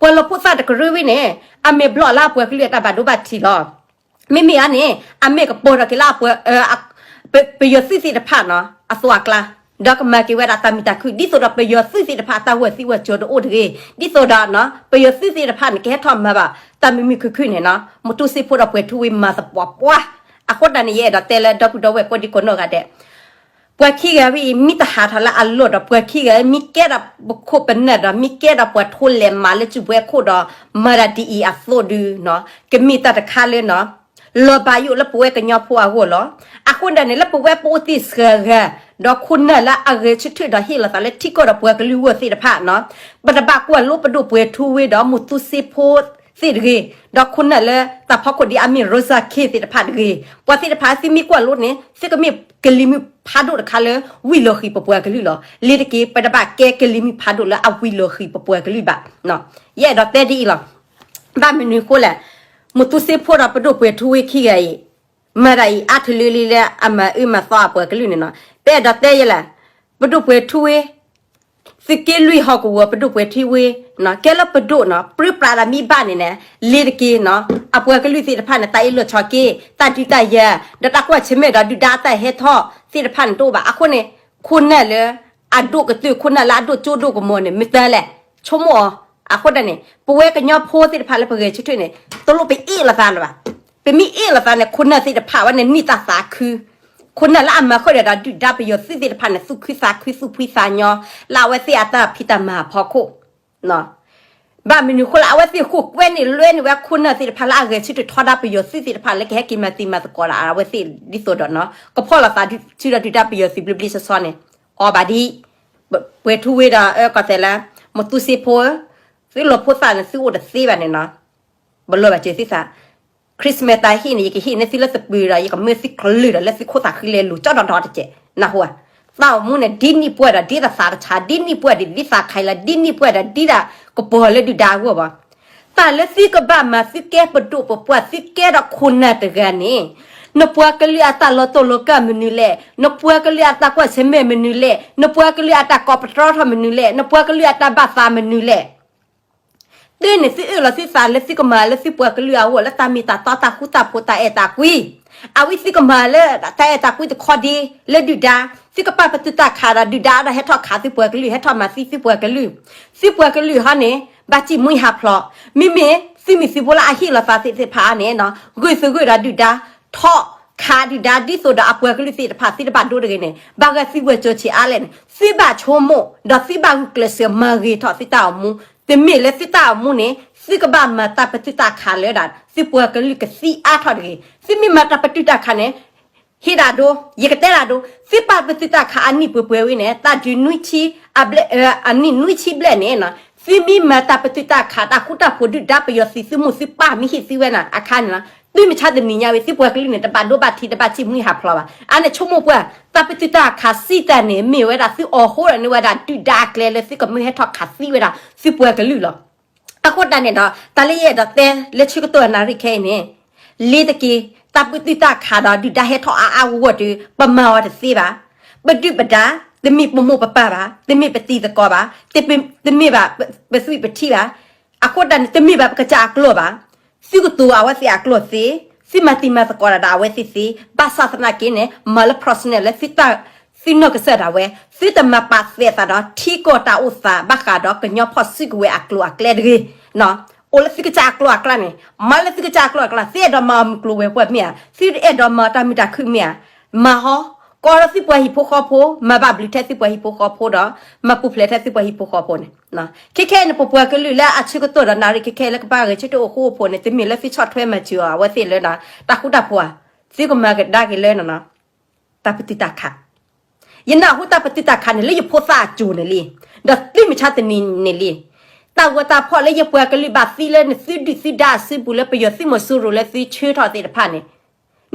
ပှၤလီၤဖိသၣ်တကရၢဝဲန့ၣ် အမဲာ်ဘျီၣ်လၢအပှၤကလုာ်အတၢ်ဘၣ်ဒိဘၣ်ထံးလီၤ. မ့မ့ၢ်အါန့ၣ် အမဲာ်ကပီၤထီၣ်က့ၤလၢအပှၤ ပယီၤသုးသ့ၣ်တဖၣ်န့ၣ် အသိးအကျါ, ဒီးကမၤက့ၤဝဲဒၣ်တၢ်မုာ်တၢ်ခုၣ် ဒ်သိးဒီးပယီၤသုးသ့ၣ်တဖၣ်အတၢ်ဂီၤသံဂီၤစၢၤတအိၣ်တဂ့ၤ, ဒ်သိးဒီး ပယီၤသုးသ့ၣ်တဖၣ်န့ၣ် ကဟဲထီၣ်မၤဘၣ်တၢ်မုာ်မုာ်ခုၣ်ခုၣ်န့ၣ် မူတူစ့ဖိဒီးပှဲၤထူဝ့မၤသပှၢ်ပှၢ်. အဃိတၢ်န့ၣ် ယအဲၣ်ဒိးတဲလၢဒီပုၢ်ဒီဝဲၢ်ကိးဒံကိးနီၢ်ဂၤဒဲး ပှၤခံဂၤဝဲအံၤ မ့ၢ်တဟးထီၣ်လၢအလီၢ်ဒီး ပှၤခံဂၤမ့ၢ်ကဲဒီးပခိၣ်ပနၢ်ဒီး မ့ၢ်ကဲဒီးပှၤထိလဲၤမၤလၢစုပှဲခိၣ်ဒီး မၤဒၣ်ဒ်အံၤအသိးဒုနီၤ ကမ့ၢ်တၢ်တခါလၢနီၤ လီၤဘၣ်ယိၣ်လၢပဝဲကညီဖိအဂီၢ်လီၤ. အဃိဒၣ်န့ၣ် လၢပဝဲပအိၣ်သ့ၣ်စှၤဂၤ ဒီးခိၣ်နၢ်လၢအဂဲၤဆၢထၢၣ်ဒီးဟ့ၣ်လီၤသးလၢထံကီၢ်ဒီးပှၤကလုာ်ဂီၢ်သ့ၣ်တဖၣ်နီၤ ပတဘၣ်ကွၢ်လိပဒိၣ်ပှဲၤထူဝ့ဒီးမိၢ်သူစ့ဖိသ့ၣ်တဂ့ၤ, ဒီးခိၣ်နၢ်လၢတၢ်ဖီခိၣ်ဒ်အမ့ၢ် Rosa K သ့ၣ်တဖၣ်တဂ့ၤ, ပှၤသ့ၣ်တဖၣ်သုမ့ၢ်ကွၢ်လိန့ၣ် သုကမ့ၢ်ကလံၤမုၢ်ဖးဒိၣ်တခါလၢ ဝံၤလီၤဃံၤပပှၤကလုာ်လီၤ. လ့ၤတက့ၤ ပတဘၣ်ကဲကလံၤမုၢ်ဖးဒိၣ်လၢအဝံၤလီၤဃံၤပပှၤကလုာ်ဘၣ်. ယအဲၣ်ဒိးတဲဒ်အံၤလီၤ. ဘၣ်မနုၤအဃိလဲၣ်, မိၢ်သူစ့ဖိဒီးပဒိၣ်ပှဲၤထူဝ့ခံဂၤအံၤ မၤတၢ်အံၤအါထလၢလံလၢအမၤအၢမၤသီအပှၤကလုာ်န့ၣ်နီၤ. ပအဲၣ်ဒိးတဲယဲလဲၣ်, ပဒိၣ်ပှဲၤထူဝ့ သုးက့လွံၢ်ဟီၣ်ကဝီၤပဒိၣ်ပှဲၤထူဝ့နီၤ ကဲလၢပဒိၣ်နီၤ ပြံပြးဒီးမ့ၢ်ဘၣ်န့ၣ်န့ၣ် လ့ၤတက့ၤနီၤ အပှၤကလုာ်သ့ၣ်တဖၣ်န့ၣ် တၢ်အ့ၣ်လိာ်ဆိးက့ တၢ်ဒုးတၢ်ယၤ ဒီးတၢ်ကွၢ်ဆၢၣ်မဲာ်ဒီးဒုၣ်ဒါတၢ်ဟဲထီၣ်သ့ၣ်တဖၣ်န့ၣ်တအိၣ်ဘၣ်. အဃိန့ၣ် ခိၣ်နၢ်လၢအဒိၣ်ကတၢၢ် ခိၣ်နၢ်လၢအဒိၣ်ကၠိဒိၣ်ကမီၤန့ၣ် မ့ၢ်တၢ်လဲၣ် ဆိကမိၣ်အီၤ. အဃိဒၣ်န့ၣ် ပဝဲကညီဖိသ့ၣ်တဖၣ်လၢပဂဲၤဆၢထၢၣ်န့ၣ် တလိၣ်ပအ့ၣ်လိာ်သးလၢၤဘၣ်. ပမ့ၢ်အ့ၣ်လိာ်သးန့ၣ် ခိၣ်နၢ်သ့ၣ်တဖၣ်ဝဲန့ၣ် နံၣ်တၢ်သးခု ခိၣ်နၢ်လၢအမၤဃုာ်ဒီးဒုၣ်ဒါပယီၤသုးသ့ၣ်တဖၣ်န့ၣ် သူၣ်ခုသးခုသူၣ်ဖှံသးညီ လၢအဝဲသ့ၣ်အတၢ်ဖံးတၢ်မၤအဖီခိၣ် ဘၣ်မနုၤအဃိလၢအဝဲသ့ၣ်ဃိၣ်ကွဲန့ၣ်လွဲန့ၢ်ဝဲခိၣ်နၢ်သ့ၣ်တဖၣ်လၢအဂဲၤဆၢထၢၣ်ထီဒါပယီၤသုးသ့ၣ်တဖၣ်လၢကဟဲက့ၤမၤတံၤမၤသကိးဒီးအဝဲသ့ၣ်ဒ်သိးဒီးနီၤ ကဖီၣ်လိာ်သးဆူဒီးဒုၣ်ဒါပယီၤသုးဘျ့ဘျ့ဆှီဆှီန့ၣ် အီၤဘၣ်ဒ် ပှဲၤထူဝ့ဒီးအၢကီၢ်သဲးလၢ မိၢ်သူစ့ဖိ သုလီၤဖိသၣ်န့ၣ် သုအိၣ်တသ့ဘၣ်န့ၣ်နီၤ ပလီၤဘၣ်စၢၤသုသး Christmas တၢ်ဟ့ၣ်န့ၣ် ယကဟ့ၣ်န့ၢ်သုလၢသပၢၤဒီး ယကမၢသုချုးဒီးလၢသုခိၣ်သးဃံလဲၤလိၤကၠီဒီဒီတကဲး နၢ်ဟူဧါ. သးအိၣ်မူန့ၣ် ဒ်နံၣ်ပှၢ်ဒီးဒ်တသးတဆး ဒ်နံၣ်ပှၢ်ဒီးဒ်သးခါလၢ ဒ်နံၣ်ပှၢ်ဒီးဒ်တၢ်ကပီၤလၢဒုၣ်ဒါအဂီၢ်ဘၣ်. တၢ်လၢသုကဘၣ်မၤ သုကဲပဒိၣ်ပပှၢ် သုကဲဒီးခိၣ်နၢ်တဂၤန့ၣ် နပှၤကလုာ်အတၢ်လီၤတိၢ်လီၤကၢ်မနုၤလဲၣ်, နပှၤကလုာ်အတၢ်ကွၢ်ဆၢၣ်မဲာ်မနုၤလဲၣ်, နပှၤကလုာ်အတၢ်ကိးပတြီထီၣ်မနုၤလဲၣ်, နပှၤကလုာ်အတၢ်ဘၣ်သးမနုၤလဲၣ် တုၤန့ၣ် သုအၢၣ်လီၤသုသးလၢသုကမၤလၢသုပှၤကလုာ်အဂီၢ် လၢတၢ်မ့ၢ်တၢ်တီတၢ်ဃူတၢ်ဖိးတၢ်အဲၣ်တၢ်ကွံ, အဝဲသုကမၤလၢတၢ်အဲၣ်တၢ်ကွံတခီဒ့ လၢဒုၣ်ဒါ, သုကပာ်ပတုာ်တၢ်ခးဒီးဒုၣ်ဒါဒီးဟဲထီၣ်ခးသုပှၤကလုာ် ဟဲထီၣ်မၤသံသုပှၤကလုာ်, သုပှၤကလုာ်ဟီန့ၣ် ဘၣ်စံၣ်မှံဟးဖျိး, မ့မ့ၢ်သုးမုၢ်သံၣ်ဘိလၢအဟ့ၣ်လီၤသးသ့ၣ်တဖၣ်န့ၣ် ဂုာ်သဂၢၢ်ဒီးဒုၣ်ဒါ, ထီၣ်ခးဒုၣ်ဒါ ဒ်သိးဒီးအပှၤကလုာ်သ့ၣ်တဖၣ် သုတဘၣ်ဒိတဂ့ၤန့ၣ် ဘၣ်ဂၤသုဝဲၢ်ကၠိဆံးအါလဲၣ်န့ၣ် သုဘၣ်ဆိကမိၣ် ဒီးသုဘၣ်ဂုာ်ကျဲးစၢးမၤဂ့ၤထီၣ်သုတၢ်အိၣ်မူ, တမ့ၢ်လၢသုတၢ်အိၣ်မူန့ၣ် သုကဘၣ်မၤတၢ်ပတုာ်တၢ်ခးလၢဒၣ် သုပှၤကလုာ်ကသံအါထီၣ်တဂ့ၤ, သုမ့ၢ်မၤတၢ်ပတုာ်တၢ်ခးန့ၣ် ဟ့ၣ်ဒၣ်ဒိ, ယကတဲဒၣ်ဒိ, သုပာ်ပတုာ်တၢ်ခးအနံၣ်ပှဲၤပှဲၤဝံၤန့ၣ် တၢ်ဒုးနွံဆံ, အဘျဲၣ်, အနံၣ်နွံဆံဘျဲၣ်န့ၣ် သုမ့ၢ်မၤတၢ်ပတုာ်တၢ်ခး တၢ်ဃူတၢ်ဖိးဒုၣ်ဒါပယီၤသုး သုးမိၢ်သုပၢ်မ့ၢ်ဟ့ၣ်သုဝဲန့ၣ် အခါန့ၣ်လီၤ. သုမ့ၢ်ဆါတနံၤညါဝံၤ သုပှၤကလုာ်န့ၣ် တဘၣ်ဒိဘၣ်ထံး တဘၣ်စံၣ်မှံဟးဖျိးဘၣ်. အန့ၣ်ဆိကမိၣ်ပှၢ် တၢ်ပတုာ်တၢ်ခးစံးတၢ်န့ၣ် မ့ၢ်ဝဲဒၣ်သုအီၣ်ဃိဒီးန့ၢ်ဝဲဒၣ်ဒုၣ်ဒါအကျဲလၢသုကမၢဟဲထီၣ်ခးသံဝဲဒၣ်သုပှၤကလုာ်လီၤ. အဃိတၢ်န့ၣ်ဒီး တၢ်လၢယအဲၣ်ဒိးတဲလၢဆၢကတီၢ်နၣ်ရံၣ်ခဲအံၤန့ၣ် လ့ၤတက့ၤ တၢ်ပတုာ်တၢ်ခးဒီးဒုၣ်ဒါဟဲထီၣ်အါအါဂီၢ်ဂီၢ်ဒီး ပမၤအီၤတသ့ဘၣ်. ပဒုၣ်ပဒါ တမ့ၢ်ပမိၢ်ပပၢ်ဘၣ်, တမ့ၢ်ပတံၤသကိးဘၣ်, တမ့ၢ်ဘၣ်ပသွံၣ်ပထံဘၣ်. အဃိတၢ်န့ၣ် တမ့ၢ်ဘၣ်ပကစၢ်အကျိာ်ဘၣ်. သုကတိၤအဝဲသ့ၣ်အကျိာ်သ့, သုမၤတံၤမၤသကိးဒၣ်ဒီးအဝဲသ့ၣ်သ့, ဘၣ်ဆၣ်သနာ်က့န့ၣ် မၤလၢ personal လၢသုတၢ် သုနီၢ်ကစၢ်ဒၣ်ဝဲ, သုတမၤပာ်သဲးသးဒီးထံကီၢ်တၢ်အိၣ်သးဘၣ်ဃးဒီးကညီဖီၣ်စုကဝဲၤအကျိၤအကျဲတဂ့ၤ. အိၣ်လၢသုကစၢ်အကျိာ်အကျါန့ၣ်, မၤလၢသုကစၢ်အကျိာ်အကျါ, သုအဲၣ်ဒိးမၤအီၤမုၢ်ကျိၤဝဲၤကွာ်မ့ၢ်ဧါ, သုအဲၣ်ဒိးမၤအီၤတၢ်မုာ်တၢ်ခုၣ်မ့ၢ်ဧါ, မၤဟီ, ကီဒီးသုပှၤဟံၣ်ဖိဃီဖိ, မၤဘၣ်ဘျုးထဲသုပှၤဟံၣ်ဖိဃီဖိဒီး မၤပူၤဖျဲးထဲသုပှၤဟံၣ်ဖိဃီဖိန့ၣ် ခဲခဲအံၤန့ၣ် ပပှၤကလုာ်လၢအဆၢကတီၢ်ဒီးနၣ်ရံၣ်ခဲခဲလၢကဘၣ်ဂဲၤဆၢထၢၣ်အိၣ်ဃူအိၣ်ဖိးန့ၣ် တမ့ၢ်လၢသုဆီၣ်ထွဲမၤစၢၤအီၤအဝဲသ့ၣ်လၢ တၢ်ဃူတၢ်ဖိးဧါ, သုကမၤကဒါက့ၤလၢ တၢ်ပတုာ်တၢ်ခး, ယနၢ်ဟူတၢ်ပတုာ်တၢ်ခးန့ၣ်လၢယဖိသၣ်အစိၤန့ၣ်လံ, ဒီးသုမုၢ်ဆါတနံၤန့ၣ်လံ, တၢ်ဂီၤတၢ်ဖီၣ်လၢယပှၤကလုာ်ဘၣ်သံလၢနသုဒုၣ်သုဒါအစုပူၤလၢပယီၤသုးမီၤစိရိၤ လၢသုဆှၢထီၣ်သ့ၣ်တဖၣ်န့ၣ်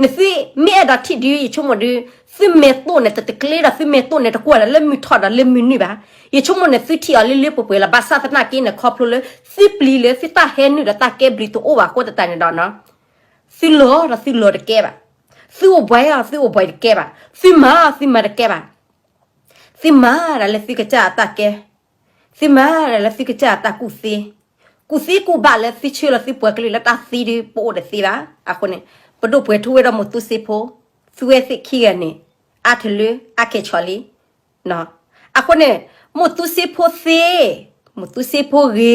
နသုမ့ၢ်အဲၣ်ဒိးထံၣ်ဒုး ယဆိကမိၣ်ဒုး, သုမဲာ်တိၢ်န့ၣ် တတကျ့ဒီးသုမဲာ်တိၢ်န့ၣ် တကွၢ်ဒီးလၢမုၢ်ထီၣ်ဒီးလၢမုၢ်နုာ်ဘၣ်. ယဆိကမိၣ်န့ၣ် သုထံၣ်အီၤလၢလၢပှဲၤပှဲၤလီၤ. ဘၣ်ဆၣ်သနာ်က့န့ၣ် ခီဖျိလၢ သုပျံၤလၢသုတၢ်ဟဲနုာ်ဒီးတၢ်ကဲဘျုးတအိၣ်ဘၣ်အဃိသတးန့ၣ်ဒီး သုလီၤဒီးသုလီၤတကဲဘၣ်. သုအိၣ်ဘှံးဒီးသုအိၣ်ဘှံးတကဲဘၣ်. သုမၤသုမၤတကဲဘၣ်. သုမၤဒၣ်လၢသုကစၢ်အတၢ်ကဲ သုမၤဒၣ်လၢသုကစၢ်အတၢ်ကူၣ်သ့, ကူၣ်သ့ကူၣ်ဘၣ်လၢသုဆှၢလီၤသုပှၤကလုာ်လၢတၢ်သံဒုး ပအိၣ်တသ့ဘၣ်. အဃိန့ၣ် ပဒိၣ်ပှဲၤထူဝ့ဒီးမိၢ်သူစ့ဖိ သုဝဲသ့ၣ်ခံဂၤန့ၣ် အါထလၢအခဲဆီၣ်လံ. အဃိန့ၣ် မိၢ်သူစ့ဖိသ့, မိၢ်သူစ့ဖိဂ့ၤ,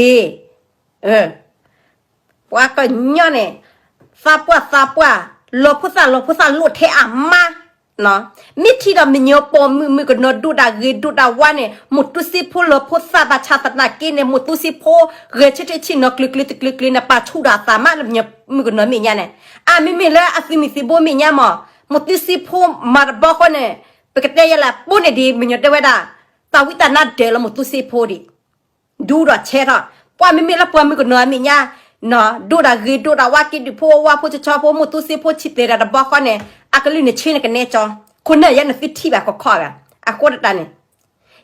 ပှၤကညီန့ၣ် သးပှၢ်သးပှၢ်, လီၤဖိသၣ်လီၤဖိသၣ်လိၣ်ထဲအမါ မ့ၢ်ထံၣ်ဒီးမညီပိာ်မုၣ်မုၣ်ကနီၤဒိၣ်တၢ်ဂ့ၤဒိၣ်တၢ်ဝါန့ၣ် မိၢ်သူစ့ဖိလီၤဖိသၣ်ဘၣ်ဆၣ်သနာ်က့န့ၣ် မိၢ်သူစ့ဖိ ဂဲၤဆၢထၢၣ်ဆ့ၣ်နီၤကျၢၤကျၢၤတကျၢၤကျၢၤန့ၣ် ပာ်ဆူၣ်ဒီးအသးမးလၢမညီမုၣ်ကနီၤမဲာ်ညါန့ၣ် အမ့မ့ၢ်လၢအသုးမုၢ်သံၣ်ဘိမဲာ်ညါမး မိၢ်သူစ့ဖိမၤတဘျီဃီန့ၣ် ပကတဲယဲလၢပိန့ၣ်ဒ်မညီတဲဝဲဒၣ် တၢ်ဝံတၢ်နါဒၢးလၢမိၢ်သူစ့ဖိဒံး ဒူဒီးဆဲထီၣ် ပှၤမ့မ့ၢ်လၢပှၤမုၣ်ကနီၤအမဲာ်ညါ ဒိၣ်တၢ်ဂ့ၤဒိၣ်တၢ်ဝါက့ဒုးဖိဝါဖိဆီဆီဖိ မိၢ်သူစ့ဖိဆံးတဲာ်တၢ်တဘျီဃီန့ၣ် အကလုၢ်န့ၣ်ဆ့နကနဲကၠီ ခိၣ်နၢ်ယဲန့ၣ်သုထံၣ်ဘၣ်ခီခီဘၣ် အဃိတတးန့ၣ်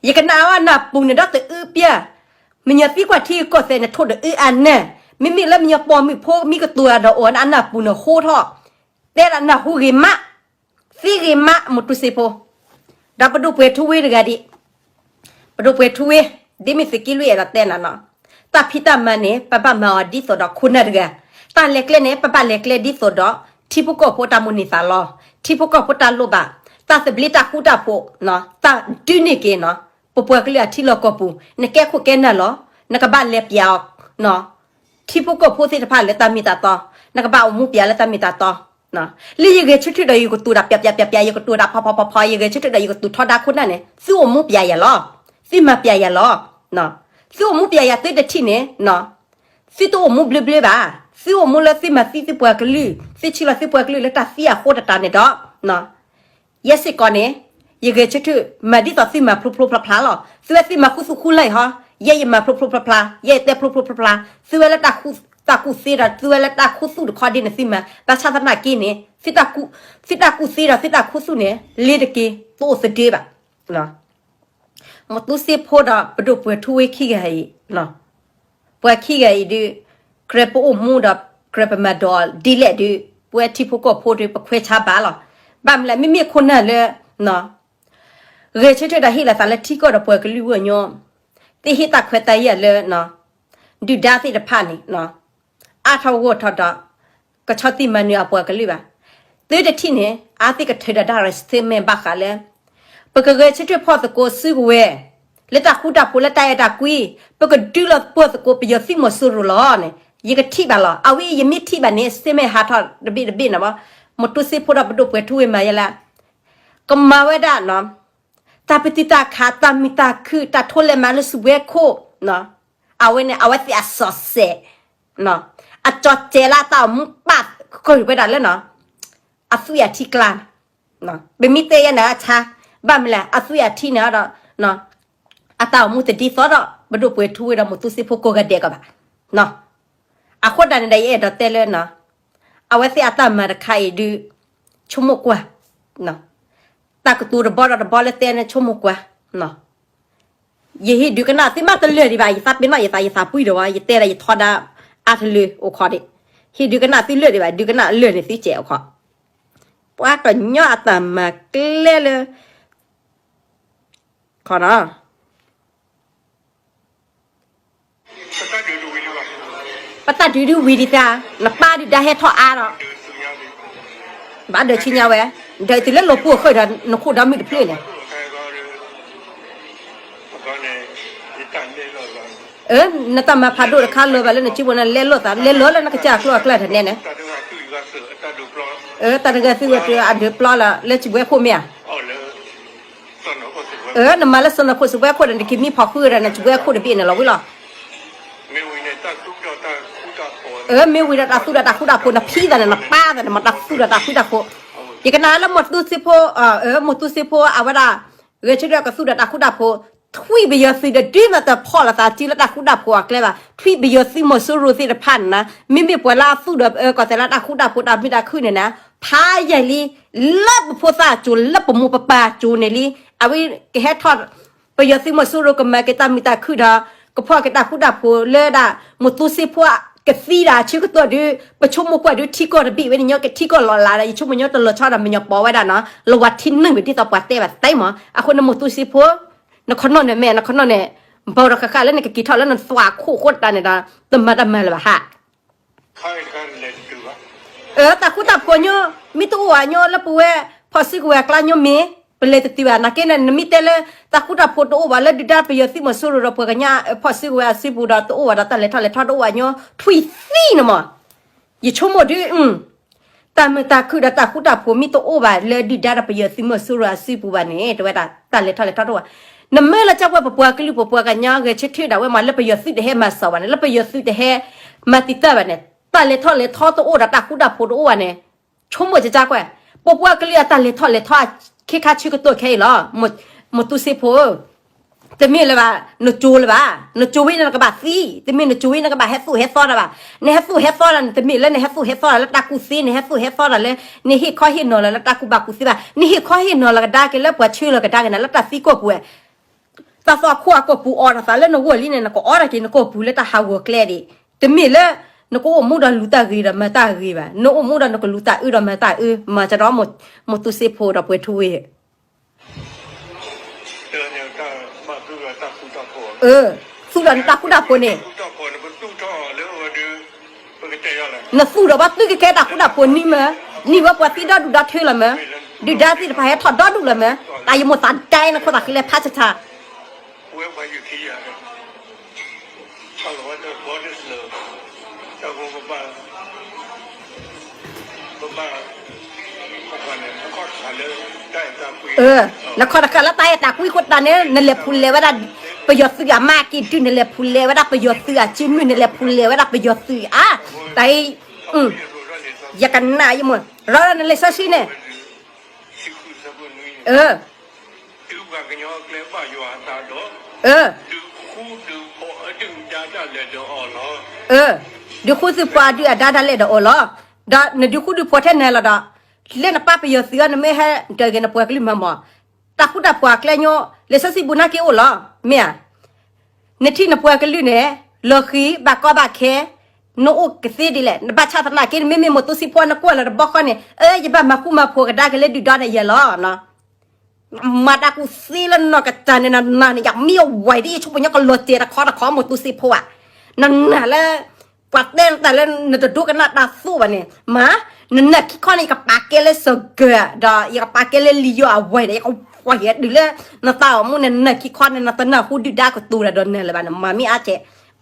ယကနၣ်ဝဲအနၢ်ပူၤန့ၣ်ဒီးတအုးပျၢ် မညီသံကွၢ်ထံကီၢ်သဲးန့ၣ်ထိၣ်တအုးအနၢ် မ့မ့ၢ်လၢမညီပိာ်မုၣ်ဖိမံကတိၤဒီးအီၤန့ၣ် အနၢ်ပူၤန့ၣ်ဟိထီၣ် တဲဒၣ်နၢ်ဟူဂ့ၤမး သ့ဂ့ၤမး မိၢ်သူစ့ဖိ ဒီးပဒိၣ်ပှဲၤထူဝ့တဂၤဒံး ပဒိၣ်ပှဲၤထူဝ့ ဒ်မ့ၢ်သုးက့လွံၢ်အဲၣ်ဒိးတဲနၤနီၤ တၢ်ဖံးတၢ်မၤန့ၣ် ပဘၣ်မၤအီၤဒ်သိးဒီးခိၣ်နၢ်တဂၤ တၢ်လဲၤကျဲန့ၣ် ပဘၣ်လဲၤကျဲဒ်သိးဒီး ထံဖိကီၢ်ဖိတၢ်မိၣ်န့ၢ်သးလီ ထံဖိကီၢ်ဖိတၢ်လိၣ်ဘၣ် တၢ်သဘျ့တၢ်ဃူတၢ်ဖိး တၢ်ဒုးန့ၢ်က့ၤနီၤ ပပှၤကလုာ်အထံလီၢ်ကီၢ်ပူၤ နကဲခိၣ်ကဲနၢ်လီၤ နကဘၣ်လဲၤပျးအီၤ ထံဖိကီၢ်ဖိသ့ၣ်တဖၣ်လၢတၢ်မ့ၢ်တၢ်တီ နကဘၣ်အိၣ်မူပျးလၢတၢ်မ့ၢ်တၢ်တီ လၢယဂဲၤဆၢထၢၣ်ဒီးယကတိၤတၢ်ပျးပျးပျးပျး ယကတိၤတၢ်ဖီဖီဖီဖီ ယဂဲၤဆၢထၢၣ်ဒီးယကတိၤထီဒါခိၣ်နၢ်န့ၣ် သုအိၣ်မူပျးယၤလီၤ သုမၤပျးယၤလီၤ သုအိၣ်မူပျးယၤသုတထံၣ်န့ၣ် သုတအိၣ်မူဘျၢဘျၢဘၣ် သုအိၣ်မူလၢသုမၤသံသုပှၤကလုာ် သုဆံးလီၤသုပှၤကလုာ်လၢတၢ်သံအဃိတတးန့ၣ်ဒီး ယဲစ့ၢ်ကီးန့ၣ် ယဂဲၤဆၢထၢၣ်မၤဒ်သိးသုမၤဖျိဖျိဖျါဖျါလီၤ. သုဝဲသုမၤဃူသူၣ်ဃူလၢ်အံၤဟီ, ယဲယမၤဖျိဖျိဖျါဖျါ, ယဲယတဲဖျိဖျိဖျါဖျါ, သုဝဲလၢတၢ်ဃူ, တၢ်ကူၣ်သ့ဒီး သုဝဲလၢတၢ်ခူသူၣ်တခီဒ်န့ၣ်သုမၤ, ဘၣ်ဆၣ်သနာ်က့န့ၣ် သုတၢ်ကူၣ်သ့ဒီးသုတၢ်ခူသူၣ်န့ၣ် လ့ၤတက့ၤ တအိၣ်သဒၢဘၣ်. မ့ၢ်သူစ့ဖိဒီးပဒိၣ်ပှဲၤထူဝ့ခံဂၤအံၤ ပှၤခံဂၤအံၤဒုး ကြၢးပအိၣ်မူဒီး ကြၢးပမၤဒိးဒ်လဲၣ်ဒုး ပဝဲထံဖိကီၢ်ဖိဒုး ပခွဲးဆါဘၣ်လီၤ. ဘၣ်မနုၤလဲၣ် မ့မ့ၢ်ခိၣ်နၢ်လၢ ဂဲၤဆၢထၢၣ်ဒီးဟ့ၣ်လီၤသးလၢထံကီၢ်ဒီးပှၤကလုာ်ဝဲညီ, သ့ၣ်ဟ့ၣ်တၢ်ခွဲးတၢ်ယာ်လၢ ဒုၣ်ဒါသ့ၣ်တဖၣ်န့ၣ် အါထီၣ်ဂီၢ်ထီၣ်ဒီး ကဆီၣ်သံမၤနၢၤအပှၤကလုာ်ဘၣ်. သုတထံၣ်န့ၣ် အါသ့ၣ်ကထၢဒီးဒၣ်ရ့ၣ်သ့ၣ်မဲာ်ဘၣ်ဃးလၢ ပကဂဲၤဆၢထၢၣ်ဖီၣ်သကိးစုကဝဲၤ လၢတၢ်ဃူတၢ်ဖိးလၢတၢ်အဲၣ်တၢ်ကွံ, ပကဒုးလီၤပှီၢ်သကိးပယီၤသုးမီၤစိရိၤလီၤန့ၣ် ယကထံၣ်ဘၣ်လီၤ. အဝဲအံၤယမ့ၢ်ထံၣ်ဘၣ်န့ၣ် သ့ၣ်မဲာ်ဟးထီၣ်တဘ့ၣ်တဘ့ၣ်န့ၣ်ဘၣ်. မ့ၢ်သူစ့ဖိဒီးပဒိၣ်ပှဲၤထူဝ့မၤယဲလၢ ကမၤဝဲဒၣ် တၢ်ပတုာ်တၢ်ခး တၢ်မုာ်တၢ်ခုၣ် တၢ်ထိလဲၤမၤလၢစုဝဲခိၣ်, အဝဲန့ၣ် အဝဲသ့ၣ်အစီၤစဲး အကၠီတဲာ်လၢအတၢ်အိၣ်မူပာ်ဃုာ်ဝဲဒၣ်လၢ အသွံၣ်အထံကျါန့ၣ်, ပမ့ၢ်တဲယဲန့ၣ်အဆါ, ဘၣ်မနုၤလဲၣ် အသွံၣ်အထံန့ၣ်ဒီး အတၢ်အိၣ်မူတဒ်သိးဒီး ပဒိၣ်ပှဲၤထူဝ့ဒီးမ့ၢ်သူစ့ဖိကိးဂၤဒဲးကီးဘၣ်. အဃိတၢ်န့ၣ်ဒီးယအဲၣ်ဒိးတဲလၢ အဝဲသ့ၣ်အတၢ်မၤတခါအံၤဒုး ဆိကမိၣ်ကွၢ်, တၢ်ကတိၤတဘီဒီးတဘီလၢတဲန့ၣ်ဆိကမိၣ်ကွၢ်, ယဟ့ၣ်ဒုးကနၣ်သုမ့ၢ်တလၢာ်ဒံးဘၣ် ယသးပ့ၤနီၣ်ယသးယသးပှံၢ်ဒီးဝဲ ယတဲဒီးယထီဒါအါတလၢအိၣ်ခိးဒံး, ဟ့ၣ်ဒုးကနၣ်သုလၢာ်ဒံးဘၣ် ဒုးကနၣ်လၢာ်န့ၣ်သုစဲးအိၣ်ခိး, ပှၤကညီအတၢ်မၤကျဲလၢ ခီနီၤ ပတၢ်ဒုးဒုးဝံၤဒံးတၢ်, နပၢ်ဒုးဒါဟဲထီၣ်အါဒီး, ဘၣ်ဒၢးဆူညါဝဲ, ဒၢးတုၤလၢလီၤပူၤအဃၢၤဒီး နခိၣ်ဒီမုၢ်တဖျၢၣ်န့ၣ်, နတၢ်မၤဖးဒိၣ်တခါလၢၤဘၣ်လၢနစုပူၤန့ၣ် လဲလိာ်သး လဲလိာ်လၢနကစၢ်အကျိၤအကျဲတန့ၣ်န့ၣ်, တၢ်တဂၤသုဝဲတုၤအဒုးပျီလီၤ လၢစုဝဲခိၣ်မ့ၢ်ဧါ နမၤလၢစီၤနီၤခိၣ်စုဝဲခိၣ်ဒီး နကမံဖီၣ်ဃုာ်ဒီး နစုဝဲခိၣ်တဘ့ၣ်န့ၣ်လီၤဝံၤလီၤ. မ့ၢ်ဝံၤဒီးတၢ်သူၣ်ဒီးတၢ်ဃူတၢ်ဖိး နဖံသးန့ၣ် နပၢ်သးန့ၣ် မ့ၢ်တၢ်သူၣ်ဒီးတၢ်ဃူတၢ်ဖိး, ယကနၣ်လၢမ့ၢ်သူစ့ဖိ, မ့ၢ်သူစ့ဖိအဝဲဒၣ် ဂဲၤဆၢထၢၣ်ကသူၣ်ဒီးတၢ်ဃူတၢ်ဖိး, ထွံၣ်ပယီၤသုးဒီးဒုးမ့ၢ်တဖီၣ်လိာ်သးစုလၢတၢ်ဃူတၢ်ဖိးအကျဲဘၣ်, ထွံၣ်ပယီၤသုးမီၤစိရိၤသ့ၣ်တဖၣ်န့ၣ် မ့မ့ၢ်ပှၤလၢအသူၣ်ဒီးကီၢ်သဲးလၢတၢ်ဃူတၢ်ဖိးတၢ်မုာ်တၢ်ခုၣ်န့ၣ်န့ၣ် ဖးယံာ်လံ, လၢပဖိသၣ်အစိၤ လၢပမိၢ်ပပၢ်အစိၤန့ၣ်လံ, အဝဲကဟဲထီၣ် ပယီၤသုးမီၤစိရိၤကမၤက့ၤတၢ်မုာ်တၢ်ခုၣ်ဒီး ကဖီၣ်က့ၤတၢ်ဃူတၢ်ဖိးလၢဒၣ် မ့ၢ်သူစ့ဖိကသံဒၣ်ဆၢကတီၢ်ဒုး ပဆိကမိၣ်ကွၢ်ဒုးထံကီၢ်တဘ့ၣ်ဝဲန့ၣ်ညီ ကထံကီၢ်လီၤလးဒီး ယဆိကမိၣ်ညီတလီၤဆီဒီးမညီပိာ်ဝဲဒၣ်နီၤ လီၤဝၤထံနုာ်ဝဲဒ်သိးပှၤတဲဘၣ်သ့မး, အဃိန့ၣ်မ့ၢ်သူစ့ဖိ နခီနီၣ်န့ၣ်မ့ၢ် နခီနီၣ်န့ၣ် ဘၣ်ဒီးဃၣ်ဃၣ်လၢနကက့ၤထီၣ်လၢနသွၣ်ခိၣ်ဃိတၢ်န့ၣ်ဒီး တမၤတၢ်မၤလၢၤဘၣ်ဟး တၢ်ဃူတၢ်ဖိးညီ မ့ၢ်တအိၣ်ဘၣ်ညီလၢပဝဲ ဖီၣ်စုကဝဲၤအကျါညီမ့ၢ် ပလဲၤတတုၤဘၣ် နာ်က့န့ၣ် နမ့ၢ်တဲလၢ တၢ်ဃူတၢ်ဖိးတအိၣ်ဘၣ်လၢဒုၣ်ဒါပယီၤသုးမီၤစိရိၤဒီးပှၤကညီ ဖီၣ်စုကဝဲၤအစုပူၤဒီးတအိၣ်ဘၣ်ဒီးတၢ်လဲၤထီၣ်လဲၤထီတအိၣ်ဘၣ်ညီ ထွံၣ်သံန့ၣ်မး ယဆိကမိၣ်ဒုး တၢ်မုာ်တၢ်ခုၣ်ဒီးတၢ်ဃူတၢ်ဖိးမ့ၢ်တအိၣ်ဘၣ်လၢဒုၣ်ဒါဒီးပယီၤသုးမီၤစိရိၤအစုပူၤဘၣ်န့ၣ် တဲဝဲဒၣ်တၢ်လဲၤထီၣ်လဲၤထီတအိၣ်ဘၣ်. နမ့ၢ်လၢကကွဲၢ်ပပှၤကလုာ်ပပှၤကညီဂဲၤဆၢထၢၣ်ဒၣ်ဝဲမး လၢပယီၤသုးတဟဲမၤစၢၤဘၣ်န့ၣ် လၢပယီၤသုးတဟဲမၤတံာ်တာ်ဘၣ်န့ၣ် တၢ်လဲၤထီၣ်လဲၤထီတအိၣ်ဒီးတၢ်ဃူတၢ်ဖိးတအိၣ်ဘၣ်န့ၣ် ဆိကမိၣ်ကကကွဲၢ် ပပှၤကလုာ်အတၢ်လဲၤထီၣ်လဲၤထီ ခ့ခါဆၢကတီၢ်ခဲအံၤလီၤ. မတူစ့ဖိဧၢ တမ့ၢ်လၢၤဘၣ် နကၠိလၢၤဘၣ်, နကၠိဝံၤန့ၣ်နကဘၣ်သံ, တမ့ၢ်နကၠိဝံၤနကဘၣ်ဟဲသူၣ်ဟဲသီတၢ်ဘၣ်. နဟဲသူၣ်ဟဲသီတၢ်န့ၣ် တမ့ၢ်လၢနဟဲသူၣ်ဟဲသီတၢ်လၢတၢ်ကူၣ်သ့, နဟဲသူၣ်ဟဲသီတၢ်လၢ နဟ့ၣ်ခီဟ့ၣ်နီၤလီၤလၢတၢ်ကူၣ်ဘၣ်ကူၣ်သ့ဘၣ်, နဟ့ၣ်ခီဟ့ၣ်နီၤလီၤကဒါက့ၤလၢပှၤဆှၢလီၤကဒါက့ၤနၤလၢတၢ်သံကီၢ်ပူၤဝဲ တၢ်သွၣ်ခိၣ်အကီၢ်ပူၤအီၣ်တၢ်သးလၢနဂီၢ်လံန့ၣ် နကအီၣ်တၢ်က့ၤနကီၢ်ပူၤလၢတၢ်ဟးဂီၤကျဲဒံး. တမ့ၢ်လၢ နကအိၣ်မူဒီးလူၤတၢ်ဂ့ၤဒီးမၤတၢ်ဂ့ၤဘၣ်, နအိၣ်မူဒီးနကလူၤတၢ်အၢဒီးမၤတၢ်အၢ, မၤကဒီး မတူစ့ဖိဒီးပှဲၤထူဝ့ၢ် သူၣ်ဒီးနတၢ်ဃူတၢ်ဖိးန့ၣ် နသူၣ်ဒီးဘၣ်သူၣ်ကဲကဲတၢ်ဃူတၢ်ဖိးန့ၣ်မ့ၢ်, နံၤဝဲပှၤသံဒီဒူၣ်ဒီထၢလီၤမ့ၢ်, ဒုၣ်ဒါသ့ၣ်တဖၣ်ဟဲထီၣ်ဒီဒူၣ်လီၤမ့ၢ်, တၢ်ယမိၢ်သးဒဲနခိၣ်သးဃံလဲၤဖးဆထါ နခီတဃာ်လၢတၢ်အဲၣ်တၢ်ကွံအဃိတၢ်န့ၣ် နလဲၤဖူးလဲၤဝဲဒၣ် ပယီၤသုးအမါက့ၤဒုး, နလဲၤဖူးလဲၤဝဲဒၣ်ပယီၤသုးအစုမုၢ်, နလဲၤဖူးလဲၤဝဲဒၣ်ပယီၤသုးအါ, တၢ်အံၤ ယကနၣ်ယမိၢ် ရီလၢနလံာ်စီဆှံန့ၣ် ဒုးဃူဒုးဖိးအဒုၣ်အဒါဒၣ်လဲာ်ဒီးအီၤလီၤ. ဒီးနဒုးဃူဒုးဖိးထဲနၤလီၤဒီး လၢနပၢ်ပယီၤသုးအံၤ နမ့ၢ်ဟဲဒၢးဂ့ၤနပှၤကလုာ်မၤမီၢ်, တၢ်ဃူတၢ်ဖိးအကျဲညိ လံာ်စီဆှံပူၤနာ်က့အိၣ်လီၤ, မ့ၢ်ဧါ. နထံၣ်နပှၤကလုာ်န့ၣ် လီၤဃံၤဘၣ်ကီဘၣ်ခဲ, နအိၣ်ကသ့ဒ်လဲၣ်, နဘၣ်ဆၣ်သနာ်က့ နမ့မ့ၢ်မတူစ့ဖိ နကွၢ်လီၤတဘျီဃီန့ၣ် အၢ ယဘၣ်မၤဃူမၤဖိးကဒါက့ၤလၢဒုၣ်ဒါဒီးယဲလီၤ. မၤတၢ်ကူၣ်သ့လၢနီၢ်ကစၢ်န့ၣ် နနၤန့ၣ် ယမ့ၢ်အဝဲဒ်ယဆိကမိၣ်ညီကလီၤတဲာ်တခီတခီ မတူစ့ဖိဧါ, နနၤလၢ ပှၤတဲတၢ်လၢနတဒိကနၣ်တၢ်သိၣ်ဘၣ်န့ၣ် မၤ, နနၢ်ခံခီန့ၣ် ယကပာ်ကဲလၢစၢၤကၢၤဒီး ယကပာ်ကဲလၢလံာ်ယိၤအဝဲဒီး ယကဝဲၤဒုးလၢ နတၢ်အိၣ်မူန့ၣ် နနၢ်ခံခီန့ၣ် နတနၢ်ဟူဒုၣ်ဒါကတိၤတၢ်ဒီးနၤလၢၤဘၣ်န့ၣ် မၤမ့ၢ်အါကဲ,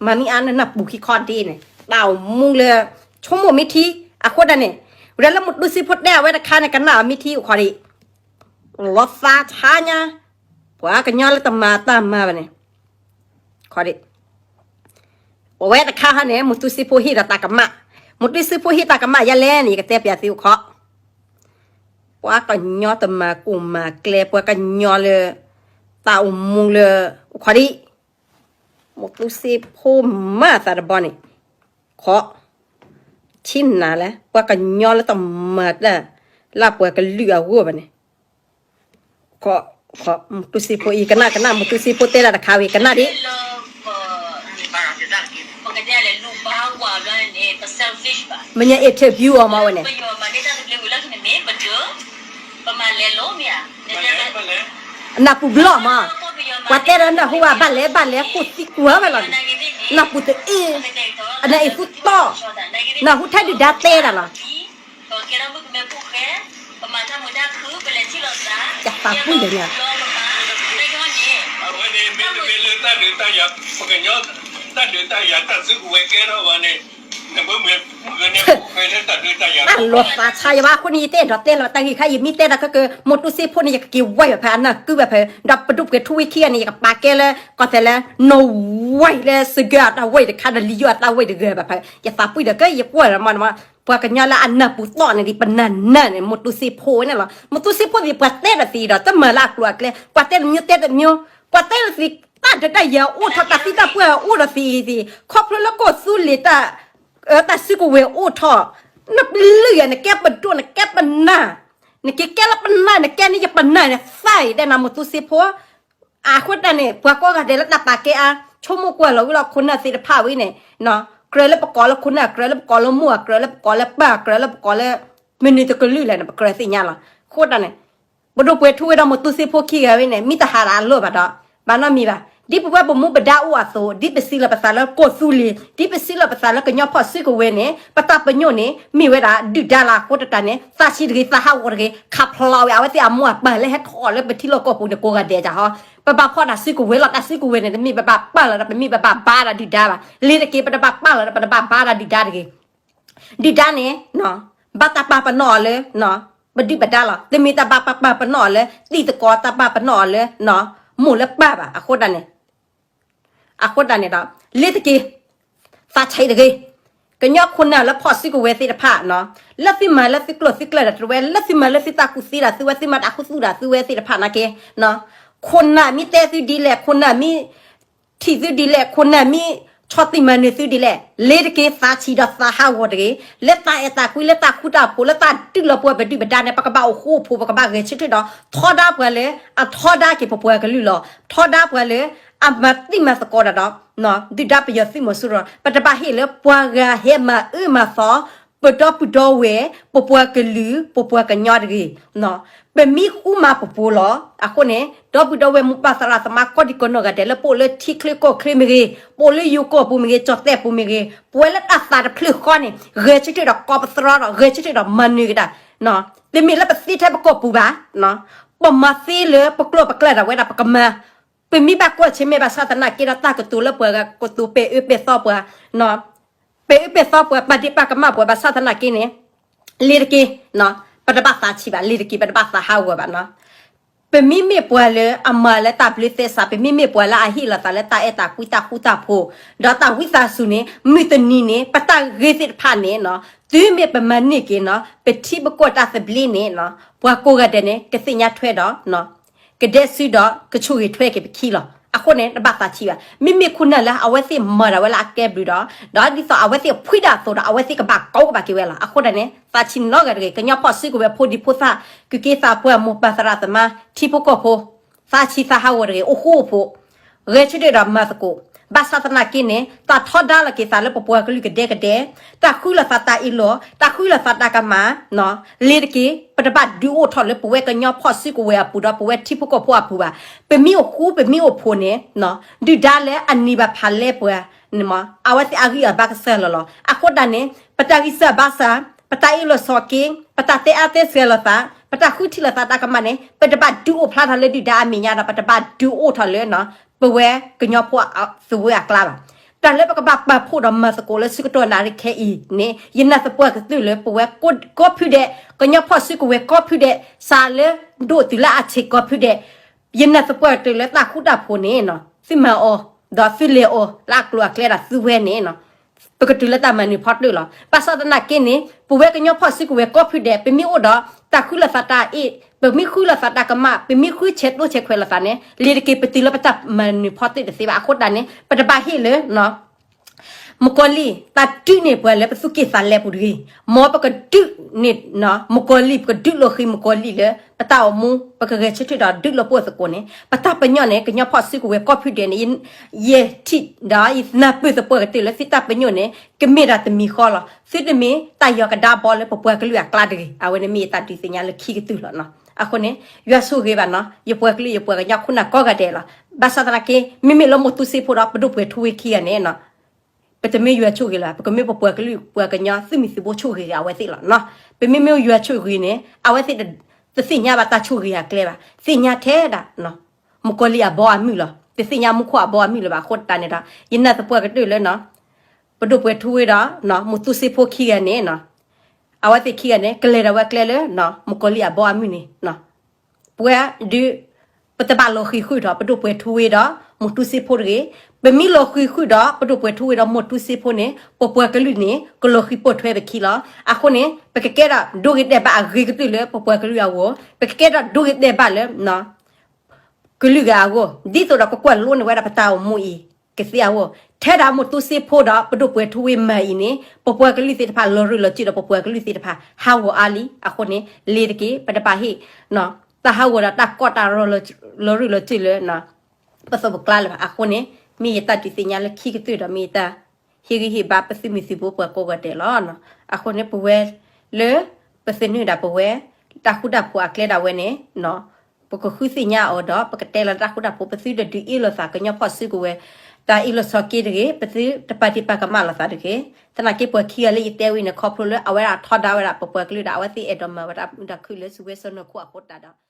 မၤမ့ၢ်အါနနၢ်ပူၤခံခီဒ်န့ၣ် တၢ်အိၣ်မူလၢ ဆိကမိၣ်မ့ၢ်ထံ အဃိတၢ်န့ၣ် ဝဲဒၣ်လၢမတူစ့ဖိတဲအဝဲတခါန့ၣ် ကနၣ်အီၤမ့ၢ်ထံအိၣ်ခီဒံး လီၤသးဆါညါ, ပှၤကညီလၢတမၤတၢ်မၤဘၣ်န့ၣ် ခီဒံး ပဝဲတခါဟီန့ၣ် မတူစ့ဖိဟ့ၣ်ဒီးတၢ်ကမၣ်, မတူစ့ဖိဟ့ၣ်တၢ်ကမၣ်ယဲလဲၣ်န့ၣ် ယကတဲပျးသုအိၣ်ခီ, ပှၤကညီတမၤကိၢ်မၤကျဲ ပှၤကညီလၢ တၢ်အိၣ်မူလၢ အိၣ်ခီဒံး မတူစ့ဖိမၤသးတဘီန့ၣ် ခီ, ထံၣ်နၤလၢ ပှၤကညီလၢတမၤတၢ် လၢပှၤကလုာ်အဂီၢ်ဘၣ်န့ၣ် ခီ, မတူစ့ဖိအံၤ ကနၣ်ကနၣ် မတူစ့ဖိတဲဒၣ်တခါဝံၤ ကနၣ်ဒံး မ့ၢ်ညါ interview အီၤမ့ၢ်ဝဲန့ၣ် နၢ်ပူၤဘျီၣ်မး, ပှၤတဲဒီးနၢ်ဟူဘၣ်ဘၣ်လဲၣ်ဘၣ်လဲၣ် ကိၢ်သံကွၢ်ဝဲလီၤန့ၣ်, နၢ်ပူၤတအ့ၣ်, နအ့ၣ်သူတီၢ်, နၢ်ဟူထဲဒုၣ်ဒါတဲဒၣ်လီၤ. ယသးပှံၢ်ဒီးန့ၣ်, တၢ်လီၤသးဆါယဘၣ်အဃိန့ၣ် ယတဲဒီးတဲလီၤတၢ်ဂ့ၢ်ခါ ယမ့ၢ်တဲဒီးခဲကၢ မတူစ့ဖိန့ၣ် ယကက့ၤဝဲဖဲအနၢ်ကုဘၣ်ဖဲ ဒီးပဒိၣ်ပှဲၤထူဝ့ခံဂၤန့ၣ် ယကပာ်ကဲလၢ ကီၢ်သဲးလၢ နီၢ်ဝဲလၢစၢၤကၢၤအတၢ်ဝဲတခါဒီးလံာ်ယိၤအတၢ်ဝဲတဂၤဘၣ်ဖဲ ယသးပှံၢ်ဒီးကဲ ယကွၢ်ဒီးမ့ၢ် ပှၤကညီလၢအနၢ်ပူၤတီၢ်န့ၣ်ဒံး ပနၢ်နၢ်န့ၣ် မတူစ့ဖိန့ၣ်လီၤ. မတူစ့ဖိသ့ၣ် ပှၤတဲဒီးသ့ဒီး တမၤလၢအကျိၤအကျဲ ပှၤတဲတမံၤတဲတမံၤ ပှၤတဲဒီးသ့ တၢ်ဒုးတၢ်ယၤအိၣ်ထီၣ် တၢ်သံတၢ်ပှၢ်အိၣ်ဒီးသ့သ့ ခီဖျိလၢကီၢ်သူလ့ၤတၢ် တၢ်စုကဝဲၤအိၣ်ထီၣ် နပျုၢ်ယၤ နကဲပဒိၣ် နကဲပနၢ် နက့ၤကဲလၢပနၢ် နကဲန့ၣ်ယပနၢ်န့ၣ် သၣ်အံၤဒဲးနၤ မတူစ့ဖိ အဃိတၢ်န့ၣ် ပှၤကိးဂၤဒဲးလၢတၢ်ပာ်ကဲအါ ဆိကမိၣ်ကွၢ်လီၤဝံၤလီၤ ခိၣ်နၢ်သ့ၣ်တဖၣ်ဝံၤန့ၣ် ကြၢးလၢပကိးလၢခိၣ်နၢ် ကြၢးလၢပကိးလၢမိၢ် ကြၢးလၢပကိးလၢပၢ် ကြၢးလၢပကိးလၢ မနုၤတကလုာ်လဲၣ်န့ၣ် ပကြၢးသ့ၣ်ညါလီၤ. အဃိတၢ်န့ၣ် ပဒိၣ်ပှဲၤထူဝ့ဒီး မတူစ့ဖိခံဂၤဝဲန့ၣ် မ့ၢ်တဟးလၢအလီၢ်ဘၣ်ဒီး ဘၣ်နီတမံၤဘၣ်. ဒ်ပဝဲပမူပဒါအိၣ်အသိး ဒ်ပစံးလီၤပသးလၢကီၢ်သူလ့ၤ ဒ်ပစံးလီၤပသးလၢကညီဖီၣ်စုကဝဲၤန့ၣ် ပတၢ်ပညိၣ်န့ၣ် မ့ၢ်ဝဲဒၣ်ဒုၣ်ဒါလီၤ. အဃိတၢ်န့ၣ် သးဆံးတဂ့ၤ သးဟးဂီၤတဂ့ၤ ခးဖျိးဝဲ အဝဲသ့ၣ်အမိၢ်အပၢ်လၢဟဲထီၣ်လၢပထံလီၢ်ကီၢ်ပူၤန့ၣ် ကိးဂၤဒဲးကဟီ ပဘၣ်ဖီၣ်တၢ်စုကဝဲၤလီၤ. တၢ်စုကဝဲၤန့ၣ် တမ့ၢ်ပဘၣ်ပာ်လီၤဒီး ပမ့ၢ်ပဘၣ်ဘါဒီးဒုၣ်ဒါဘၣ်. လ့ၤတက့ၤ ပတဘၣ်ပာ်လီၤဒီး ပတဘၣ်ဘါဒီးဒုၣ်ဒါတဂ့ၤ. ဒုၣ်ဒါန့ၣ် ဘၣ်တၢ်ပာ်ပနီၣ်အီၤလၢ ပဒုၣ်ပဒါလီၤ. တမ့ၢ်တၢ်ဘၣ်ပာ်ပနီၣ်အီၤလၢ တံၤသကိး တၢ်ပာ်ပနီၣ်အီၤလၢ မိၢ်လၢပၢ်ဘၣ်. အဃိဒၣ်န့ၣ် အဃိဒၣ်န့ၣ်ဒီး လ့ၤတက့ၢ်, သးဆံးတဂ့ၤ. ကညီခိၣ်နၢ်လၢဖီၣ်စုကဝဲၤသ့ၣ်တဖၣ် လၢသုမၤလၢသုကျိာ်သုကျဲဒီးတဝဲ, လၢသုမၤလၢသုတၢ်ကူၣ်သ့ဒီးသုဝဲ, သုမၤတၢ်ခူသူၣ်ဒီးသုဝဲသ့ၣ်တဖၣ်နာ်က့, ခိၣ်နၢ်မ့ၢ်တဲသုဒ်လဲၣ်, ခိၣ်နၢ်မ့ၢ် ထံၣ်သုဒ်လဲၣ်, ခိၣ်နၢ်မ့ၢ်ဆီၣ်တံၢ်မၤနၢၤသုဒ်လဲၣ်, လ့ၤတက့ၢ်, သးဆံးဒီးသးဟးဂီၤတဂ့ၤ. လၢတၢ်အဲၣ်တၢ်ကွံ လၢတၢ်ဃူတၢ်ဖိး လၢတၢ်ဒုးလီၤပှၤပဒုၣ်ပဒါန့ၣ် ပကဘၣ်အိၣ်ဃူအိၣ်ဖိး, ပကဘၣ်ဂဲၤဆၢထၢၣ်ဒီး ထီဒါပှၤလၢအထီဒါက့ၤပပှၤကလုာ်လီၤ. ထီဒါပှၤလၢအမၤတံၢ်မၤသကိးတၢ်ဒီး ဒုၣ်ဒါပယီၤသုးမီၤစိရိၤ, ပတဘၣ်ဟ့ၣ်လၢပှၤဂၤဟဲမၤအၢမၤသီ ပဒီပုၢ်ဒီဝဲၢ်, ပပှၤကလုာ်, ပပှၤကညီတဂ့ၤ. ပမ့ၢ်ဃူမၤပပူၤလီၤ. အဃိန့ၣ် ဒီပုၢ်ဒီဝဲၢ် မိၢ်ပၢ်သရၣ်သမါ ကိးဒံကိးနီၢ်ဂၤဒဲး လၢပအိၣ်လၢထံချၢကီၢ်ချၢမ့ၢ်ဂ့ၤ, ပအိၣ်လၢယိၤကီၢ်ပူၤမ့ၢ်ဂ့ၤ, ကၠီၣ်တဲၣ်ပူၤမ့ၢ်ဂ့ၤ, ပဝဲလၢတၢ်သးတဖျၢၣ်ဃီန့ၣ် ဂဲၤဆၢထၢၣ်ဒီးကိးပသရီဒီး ဂဲၤဆၢထၢၣ်ဒီးမၤနၢၤကဒါ. တမ့ၢ်လၢပသ့ထဲပကီၢ်ပူၤဘၣ်, ပမၤသ့လၢပကျိာ်ပကျဲဒၣ်ဝဲဒၣ် ပကမၤ ပမ့ၢ်ဘၣ်ကွၢ်ဆၢၣ်မဲာ်ဘၣ်ဆၣ်သနာ်က့ဒီး တၢ်ကတိၤလၢပှၤဂၤကတိၤ ပဲာ်အၢပဲာ်သီပှၤ, ပဲာ်အၢပဲာ်သီပှၤ ပာ်ဒ့ၣ်ပာ်ကမၣ်ပှၤဘၣ်ဆၣ်သနာ်က့န့ၣ် လ့ၤတက့ၢ်, ပတဘၣ်သးဆံးဘၣ်, လ့ၤတက့ၢ်, ပတဘၣ်သးဟးဂီၤဘၣ်နီၤ. ပမ့မ့ၢ်ပှၤလၢအမၤလၢတၢ်ဘျုးသဲစး, ပမ့မ့ၢ်ပှၤလၢအဟ့ၣ်လီၤသးလၢတၢ်အဲၣ်တၢ်ကွံ တၢ်ဃူတၢ်ဖိး, ဒီးတၢ်ဝံသးစူၤန့ၣ် မုၢ်တနံၤန့ၣ် ပတၢ်ဂ့ၤသ့ၣ်တဖၣ်န့ၣ် တုၤမ့ၢ်ပမၤန့ၢ်က့ၤနီၤ ပထံပကီၢ်တၢ်သဘျ့န့ၣ် ပှၤကိးဂၤဒဲးန့ၣ် ကသ့ၣ်ညါထွဲဒီး ကဒဲစုဒီးကဆိၣ်ဂ့ၤထွဲက့ၤပခံလီၤ. အဃိန့ၣ် တဘၣ်သးဆံးဘၣ်. မ့မ့ၢ်ခိၣ်နၢ်လၢအဝဲသ့ၣ်မၤဒၣ်ဝဲလၢအကဲဘျုးဒီး, ဒီးဒ်သိးအဝဲသ့ၣ်ဖှံဒၣ်အသိးဒီး အဝဲသ့ၣ်ကဘၣ်ကိးကဘၣ်က့ၤဝဲလီၤ. အဃိဒၣ်န့ၣ် သးဆံးနီတဂၤတဂ့ၤ. ကညီဖီၣ်စုကဝဲၤ ဖိဒံဖိသၣ် ကုၢ်က့သးပှၢ် မိၢ်ပၢ်သရၣ်သမါ ထံဖိကီၢ်ဖိ သးဆံးသးဟးဂီၤတဂ့ၤ, အိၣ်ဃူအိၣ်ဖိး ဂဲၤဆၢထၢၣ်ဒီးမၤသကိး, ဘၣ်ဆၣ်သနာ်က့န့ၣ် တၢ်ထီဒါလီၤက့ၤသးလၢပပှၤကလုာ်ကဒဲကဒဲ, တၢ်ဃုလိာ်သးတၢ်အ့ၣ်လိာ်, တၢ်ဃုလိာ်သးတၢ်ကမၣ်, လ့ၤတက့ၢ်, ပတဘၣ်ဒုးအိၣ်ထီၣ်လၢပဝဲကညီဖီၣ်စုကဝဲၤအပူၤဒီး ပဝဲထံဖိကီၢ်ဖိအပူၤဘၣ်. ပမ့ၢ်အိၣ်ဃူ ပမ့ၢ်အိၣ်ဖိးန့ၣ် ဒုၣ်ဒါလၢအနံၤဘၣ်ဖးလဲပှၤန့ၣ် အဝဲသ့ၣ်အဂံၢ်အဘါကစၢ်လီၤလီၤ. အဃိတၢ်န့ၣ် ပတၢ်ဂံၢ်စၢ်ဘါစၢ်, ပတၢ်အ့ၣ်လိာ်ဆိးက့, ပတၢ်တဲအါတဲစှၤလိာ်သး, ပတၢ်ဃုထံၣ်လိာ်သးတၢ်ကမၣ်န့ၣ် ပတဘၣ်ဒုးအိၣ်ဖျါထီၣ်လၢဒုၣ်ဒါအမဲာ်ညါဒီး ပတဘၣ်ဒုးအိၣ်ထီၣ်လၢ ပဝဲကညီဖိသဝီအကျါဘၣ်. တၢ်လၢပကဘၣ်ပာ်ဖှိၣ်ဒီးမၤသကိးလၢဆၢကတီၢ်နၣ်ရံၣ်ခဲအံၤန့ၣ် ယနာ်သပှၢ်ကတၢၢ်လၢပဝဲကိးဖုဒဲး, ကညီဖီၣ်စုကဝဲၤကိးဖုဒဲး, စးလၢဒိၣ်တုၤလၢအဆံးကိးဖုဒဲး, ယနာ်သပှၢ်ကတၢၢ်လၢတၢ်ဃူတၢ်ဖိးန့ၣ် သုမၤအီၤ ဒီးသုလဲၤအီၤလၢအကျိၤအကျဲဒၣ်သုဝဲန့ၣ် ပကတုၤလၢတၢ်မၤနၢၤဖီတၢၣ်လီၤ. ဘၣ်ဆၣ်သနာ်က့န့ၣ် ပဝဲကညီဖီၣ်စုကဝဲၤကိးဖုဒဲး ပမ့ၢ်အိၣ်ဒီးတၢ်ဃုလိာ်သးတၢ်အ့ၣ်, ပမ့ၢ်ဃုလိာ်သးတၢ်ကမၣ်, ပမ့ၢ်ဃုဆဲးတိဆဲးခွဲးလိာ်သးန့ၣ် လ့ၤတက့ၢ် ပတုၤလၢပတၢ်မၤနၢၤဖီတၢၣ်တသ့ဘၣ်. အဃိတၢ်န့ၣ် ပတဘၣ်ဟ့ၣ်လၢ မုၣ်ကီၤလံၢ် တၢ်ဒုးန့ၢ်ပှၤလၢပသူၣ်က့ၣ်သးလဲပူၤတဂ့ၤ. မ်ပကဒုးန့ၢ် မုၣ်ကီၤလံၢ်, ပကဒုးလီၤဃံၤမုၣ်ကီၤလံၢ်လၢ ပတၢ်အိၣ်မူ ပကဂဲၤဆၢထၢၣ်ဒီးဒုးလီၤပှီၢ်သကိးန့ၣ် ပတၢ်ပညိၣ်န့ၣ် ကညီဖီၣ်စုကဝဲၤကိးဖုဒဲးန့ၣ် ယထံၣ်ဒီးယနၢ်ပၢၢ်သပှၢ်ကတၢၢ်လၢသုတၢ်ပညိၣ်န့ၣ် ကမ့ၢ်ဒၣ်တမံၤဃီလီၤ. သုတမ့ၢ်တၢ်ယီၤကဒါဘီလၢပပှၤကလုာ်အကျါတဂ့ၤ. အဝဲန့ၣ်မ့ၢ်ယတၢ်ဒုးသ့ၣ်ညါလၢခံကတၢၢ်လီၤ. အဃိန့ၣ် ယွၤဆိၣ်ဂ့ၤဘၣ်နီၤ ယပှၤကလုာ်ယပှၤကညီခိၣ်နၢ်ကိးဂၤဒဲးလီၤ. ဘၣ်ဆၣ်သနာ်က့ မ့မ့ၢ်လၢမိၢ်တူစ့ဖိဒီးပဒိၣ်ပှဲၤထူဝ့ခံဂၤန့ၣ် ပတမ့ၢ်ယွၤဆိၣ်ဂ့ၤလၢၤဘၣ်, ပကမ့ၢ်ပပှၤကလုာ်ပှၤကညီသုးမုၢ်သံၣ်ဘိဆိၣ်ဂ့ၤဂ့ၤအဝဲသ့ၣ်လီၤ. ပမ့မ့ၢ်ယွၤဆိၣ်ဂ့ၤန့ၣ် အဝဲသ့ၣ်တသ့ၣ်ညါဘၣ်တၢ်ဆိၣ်ဂ့ၤအကျဲဘၣ်, သ့ၣ်ညါထဲဒၣ် မုၣ်ကီၤလံၢ်အဘီအမုၢ်လီၤ. တသ့ၣ်ညါမူခိၣ်အဘီအမုၢ်လၢၤဘၣ်. အဃိတၢ်န့ၣ်ဒီး ယနာ်သပှၢ်ကတၢၢ်လၢ ပဒိၣ်ပှဲၤထူဝ့ဒီး မိၢ်တူစ့ဖိခံဂၤန့ၣ် အဝဲသ့ၣ်ခံဂၤန့ၣ် ကလဲၤဒၣ်ဝဲကျဲလၢ မုၣ်ကီၤလံၢ်အဘီအမုၢ်န့ၣ် ပဝဲဒုး ပတဘၣ်လီၤဃံၤဃုာ်ဒီးပဒိၣ်ပှဲၤထူဝ့ဒီးမိၢ်တူစ့ဖိတဂ့ၤ. ပမ့ၢ်လီၤဃံၤဃုာ်ဒီးပဒိၣ်ပှဲၤထူဝ့ဒီးမိၢ်တူစ့ဖိန့ၣ် ပပှၤကလုာ်န့ၣ် ကလီၤဃံၤပိာ်ထွဲပခံလီၤ. အဃိန့ၣ် ပကကဲဒၣ်ဒိဂ့ၤတဲာ်ဘၣ်အဂ့ၤကတၢၢ်လၢပပှၤကလုာ်အဂီၢ်, ပကကဲဒၣ်ဒိဂ့ၤတဲာ်ဘၣ်လၢ ကလုာ်ဂၤအဂီၢ်, ဒ်သိးဒီးကကွၢ်လိန့ၢ်ဝဲဒၣ်ပတၢ်အိၣ်မူအံၤကသ့အဂီၢ်, ထဲဒၣ်မိၢ်တူစ့ဖိဒီးပဒိၣ်ပှဲၤထူဝ့မၤအံၤန့ၣ် ပပှၤကလုာ်သ့ၣ်တဖၣ်လီၤရၢၢ်လီၤစၢၢ်ဒီးပပှၤကလုာ်သ့ၣ်တဖၣ် ဟးဂီၤအါလံ. အဃိန့ၣ် လ့ၤတက့ၢ် ပတဘၣ်ဟ့ၣ် တၢ်ဟးဂီၤဒီးတၢ်ကီတၢ်ခဲလီၤရၢၢ်လီၤစၢၢ်လၢ ပသိးပကျါလၢၤဘၣ်. အဃိန့ၣ် မ့ၢ်ယတၢ်ဒုးသ့ၣ်ညါလၢခံကတၢၢ်ဒီးမ့ၢ်ယတၢ် ဟ့ၣ်ဂံၢ်ဟ့ၣ်ဘါပသုးမုၢ်သံၣ်ဘိပှၤကိးဂၤဒဲးလီၤ. အဃိန့ၣ် ပဝဲလၢ ပသန့ၤဒၣ်ပဝဲ တၢ်ဃူတၢ်ဖိးအကျဲဒၣ်ဝဲန့ၣ် ပကဃုသ့ၣ်ညါအီၤဒီး ပကတဲလီၤတၢ်ဃူတၢ်ဖိး ပသုတဒုးအ့ၣ်လိာ်သးကညီဖီၣ်စုကဝဲၤ တၢ်အ့ၣ်လိာ်ဆိးက့တဂ့ၤ, ပသုတပာ်ဒ့ၣ်ပာ်ကမၣ်လိာ်သးတဂ့ၤ. သနာ်က့ပှၤခံဂၤလၢယတဲဝဲန့ၣ် ခီဖျိလၢအဝဲဒၣ်ထီဒါဝဲဒၣ်ပပှၤကလုာ်ဒီး အဝဲသ့ၣ်အဲၣ်ဒိးမၤဝဲဒၣ်မုာ်တၢ်ခုၣ်လၢစုဝဲစီၤနၢၤခိၣ်အဃိတၢ်ဒီး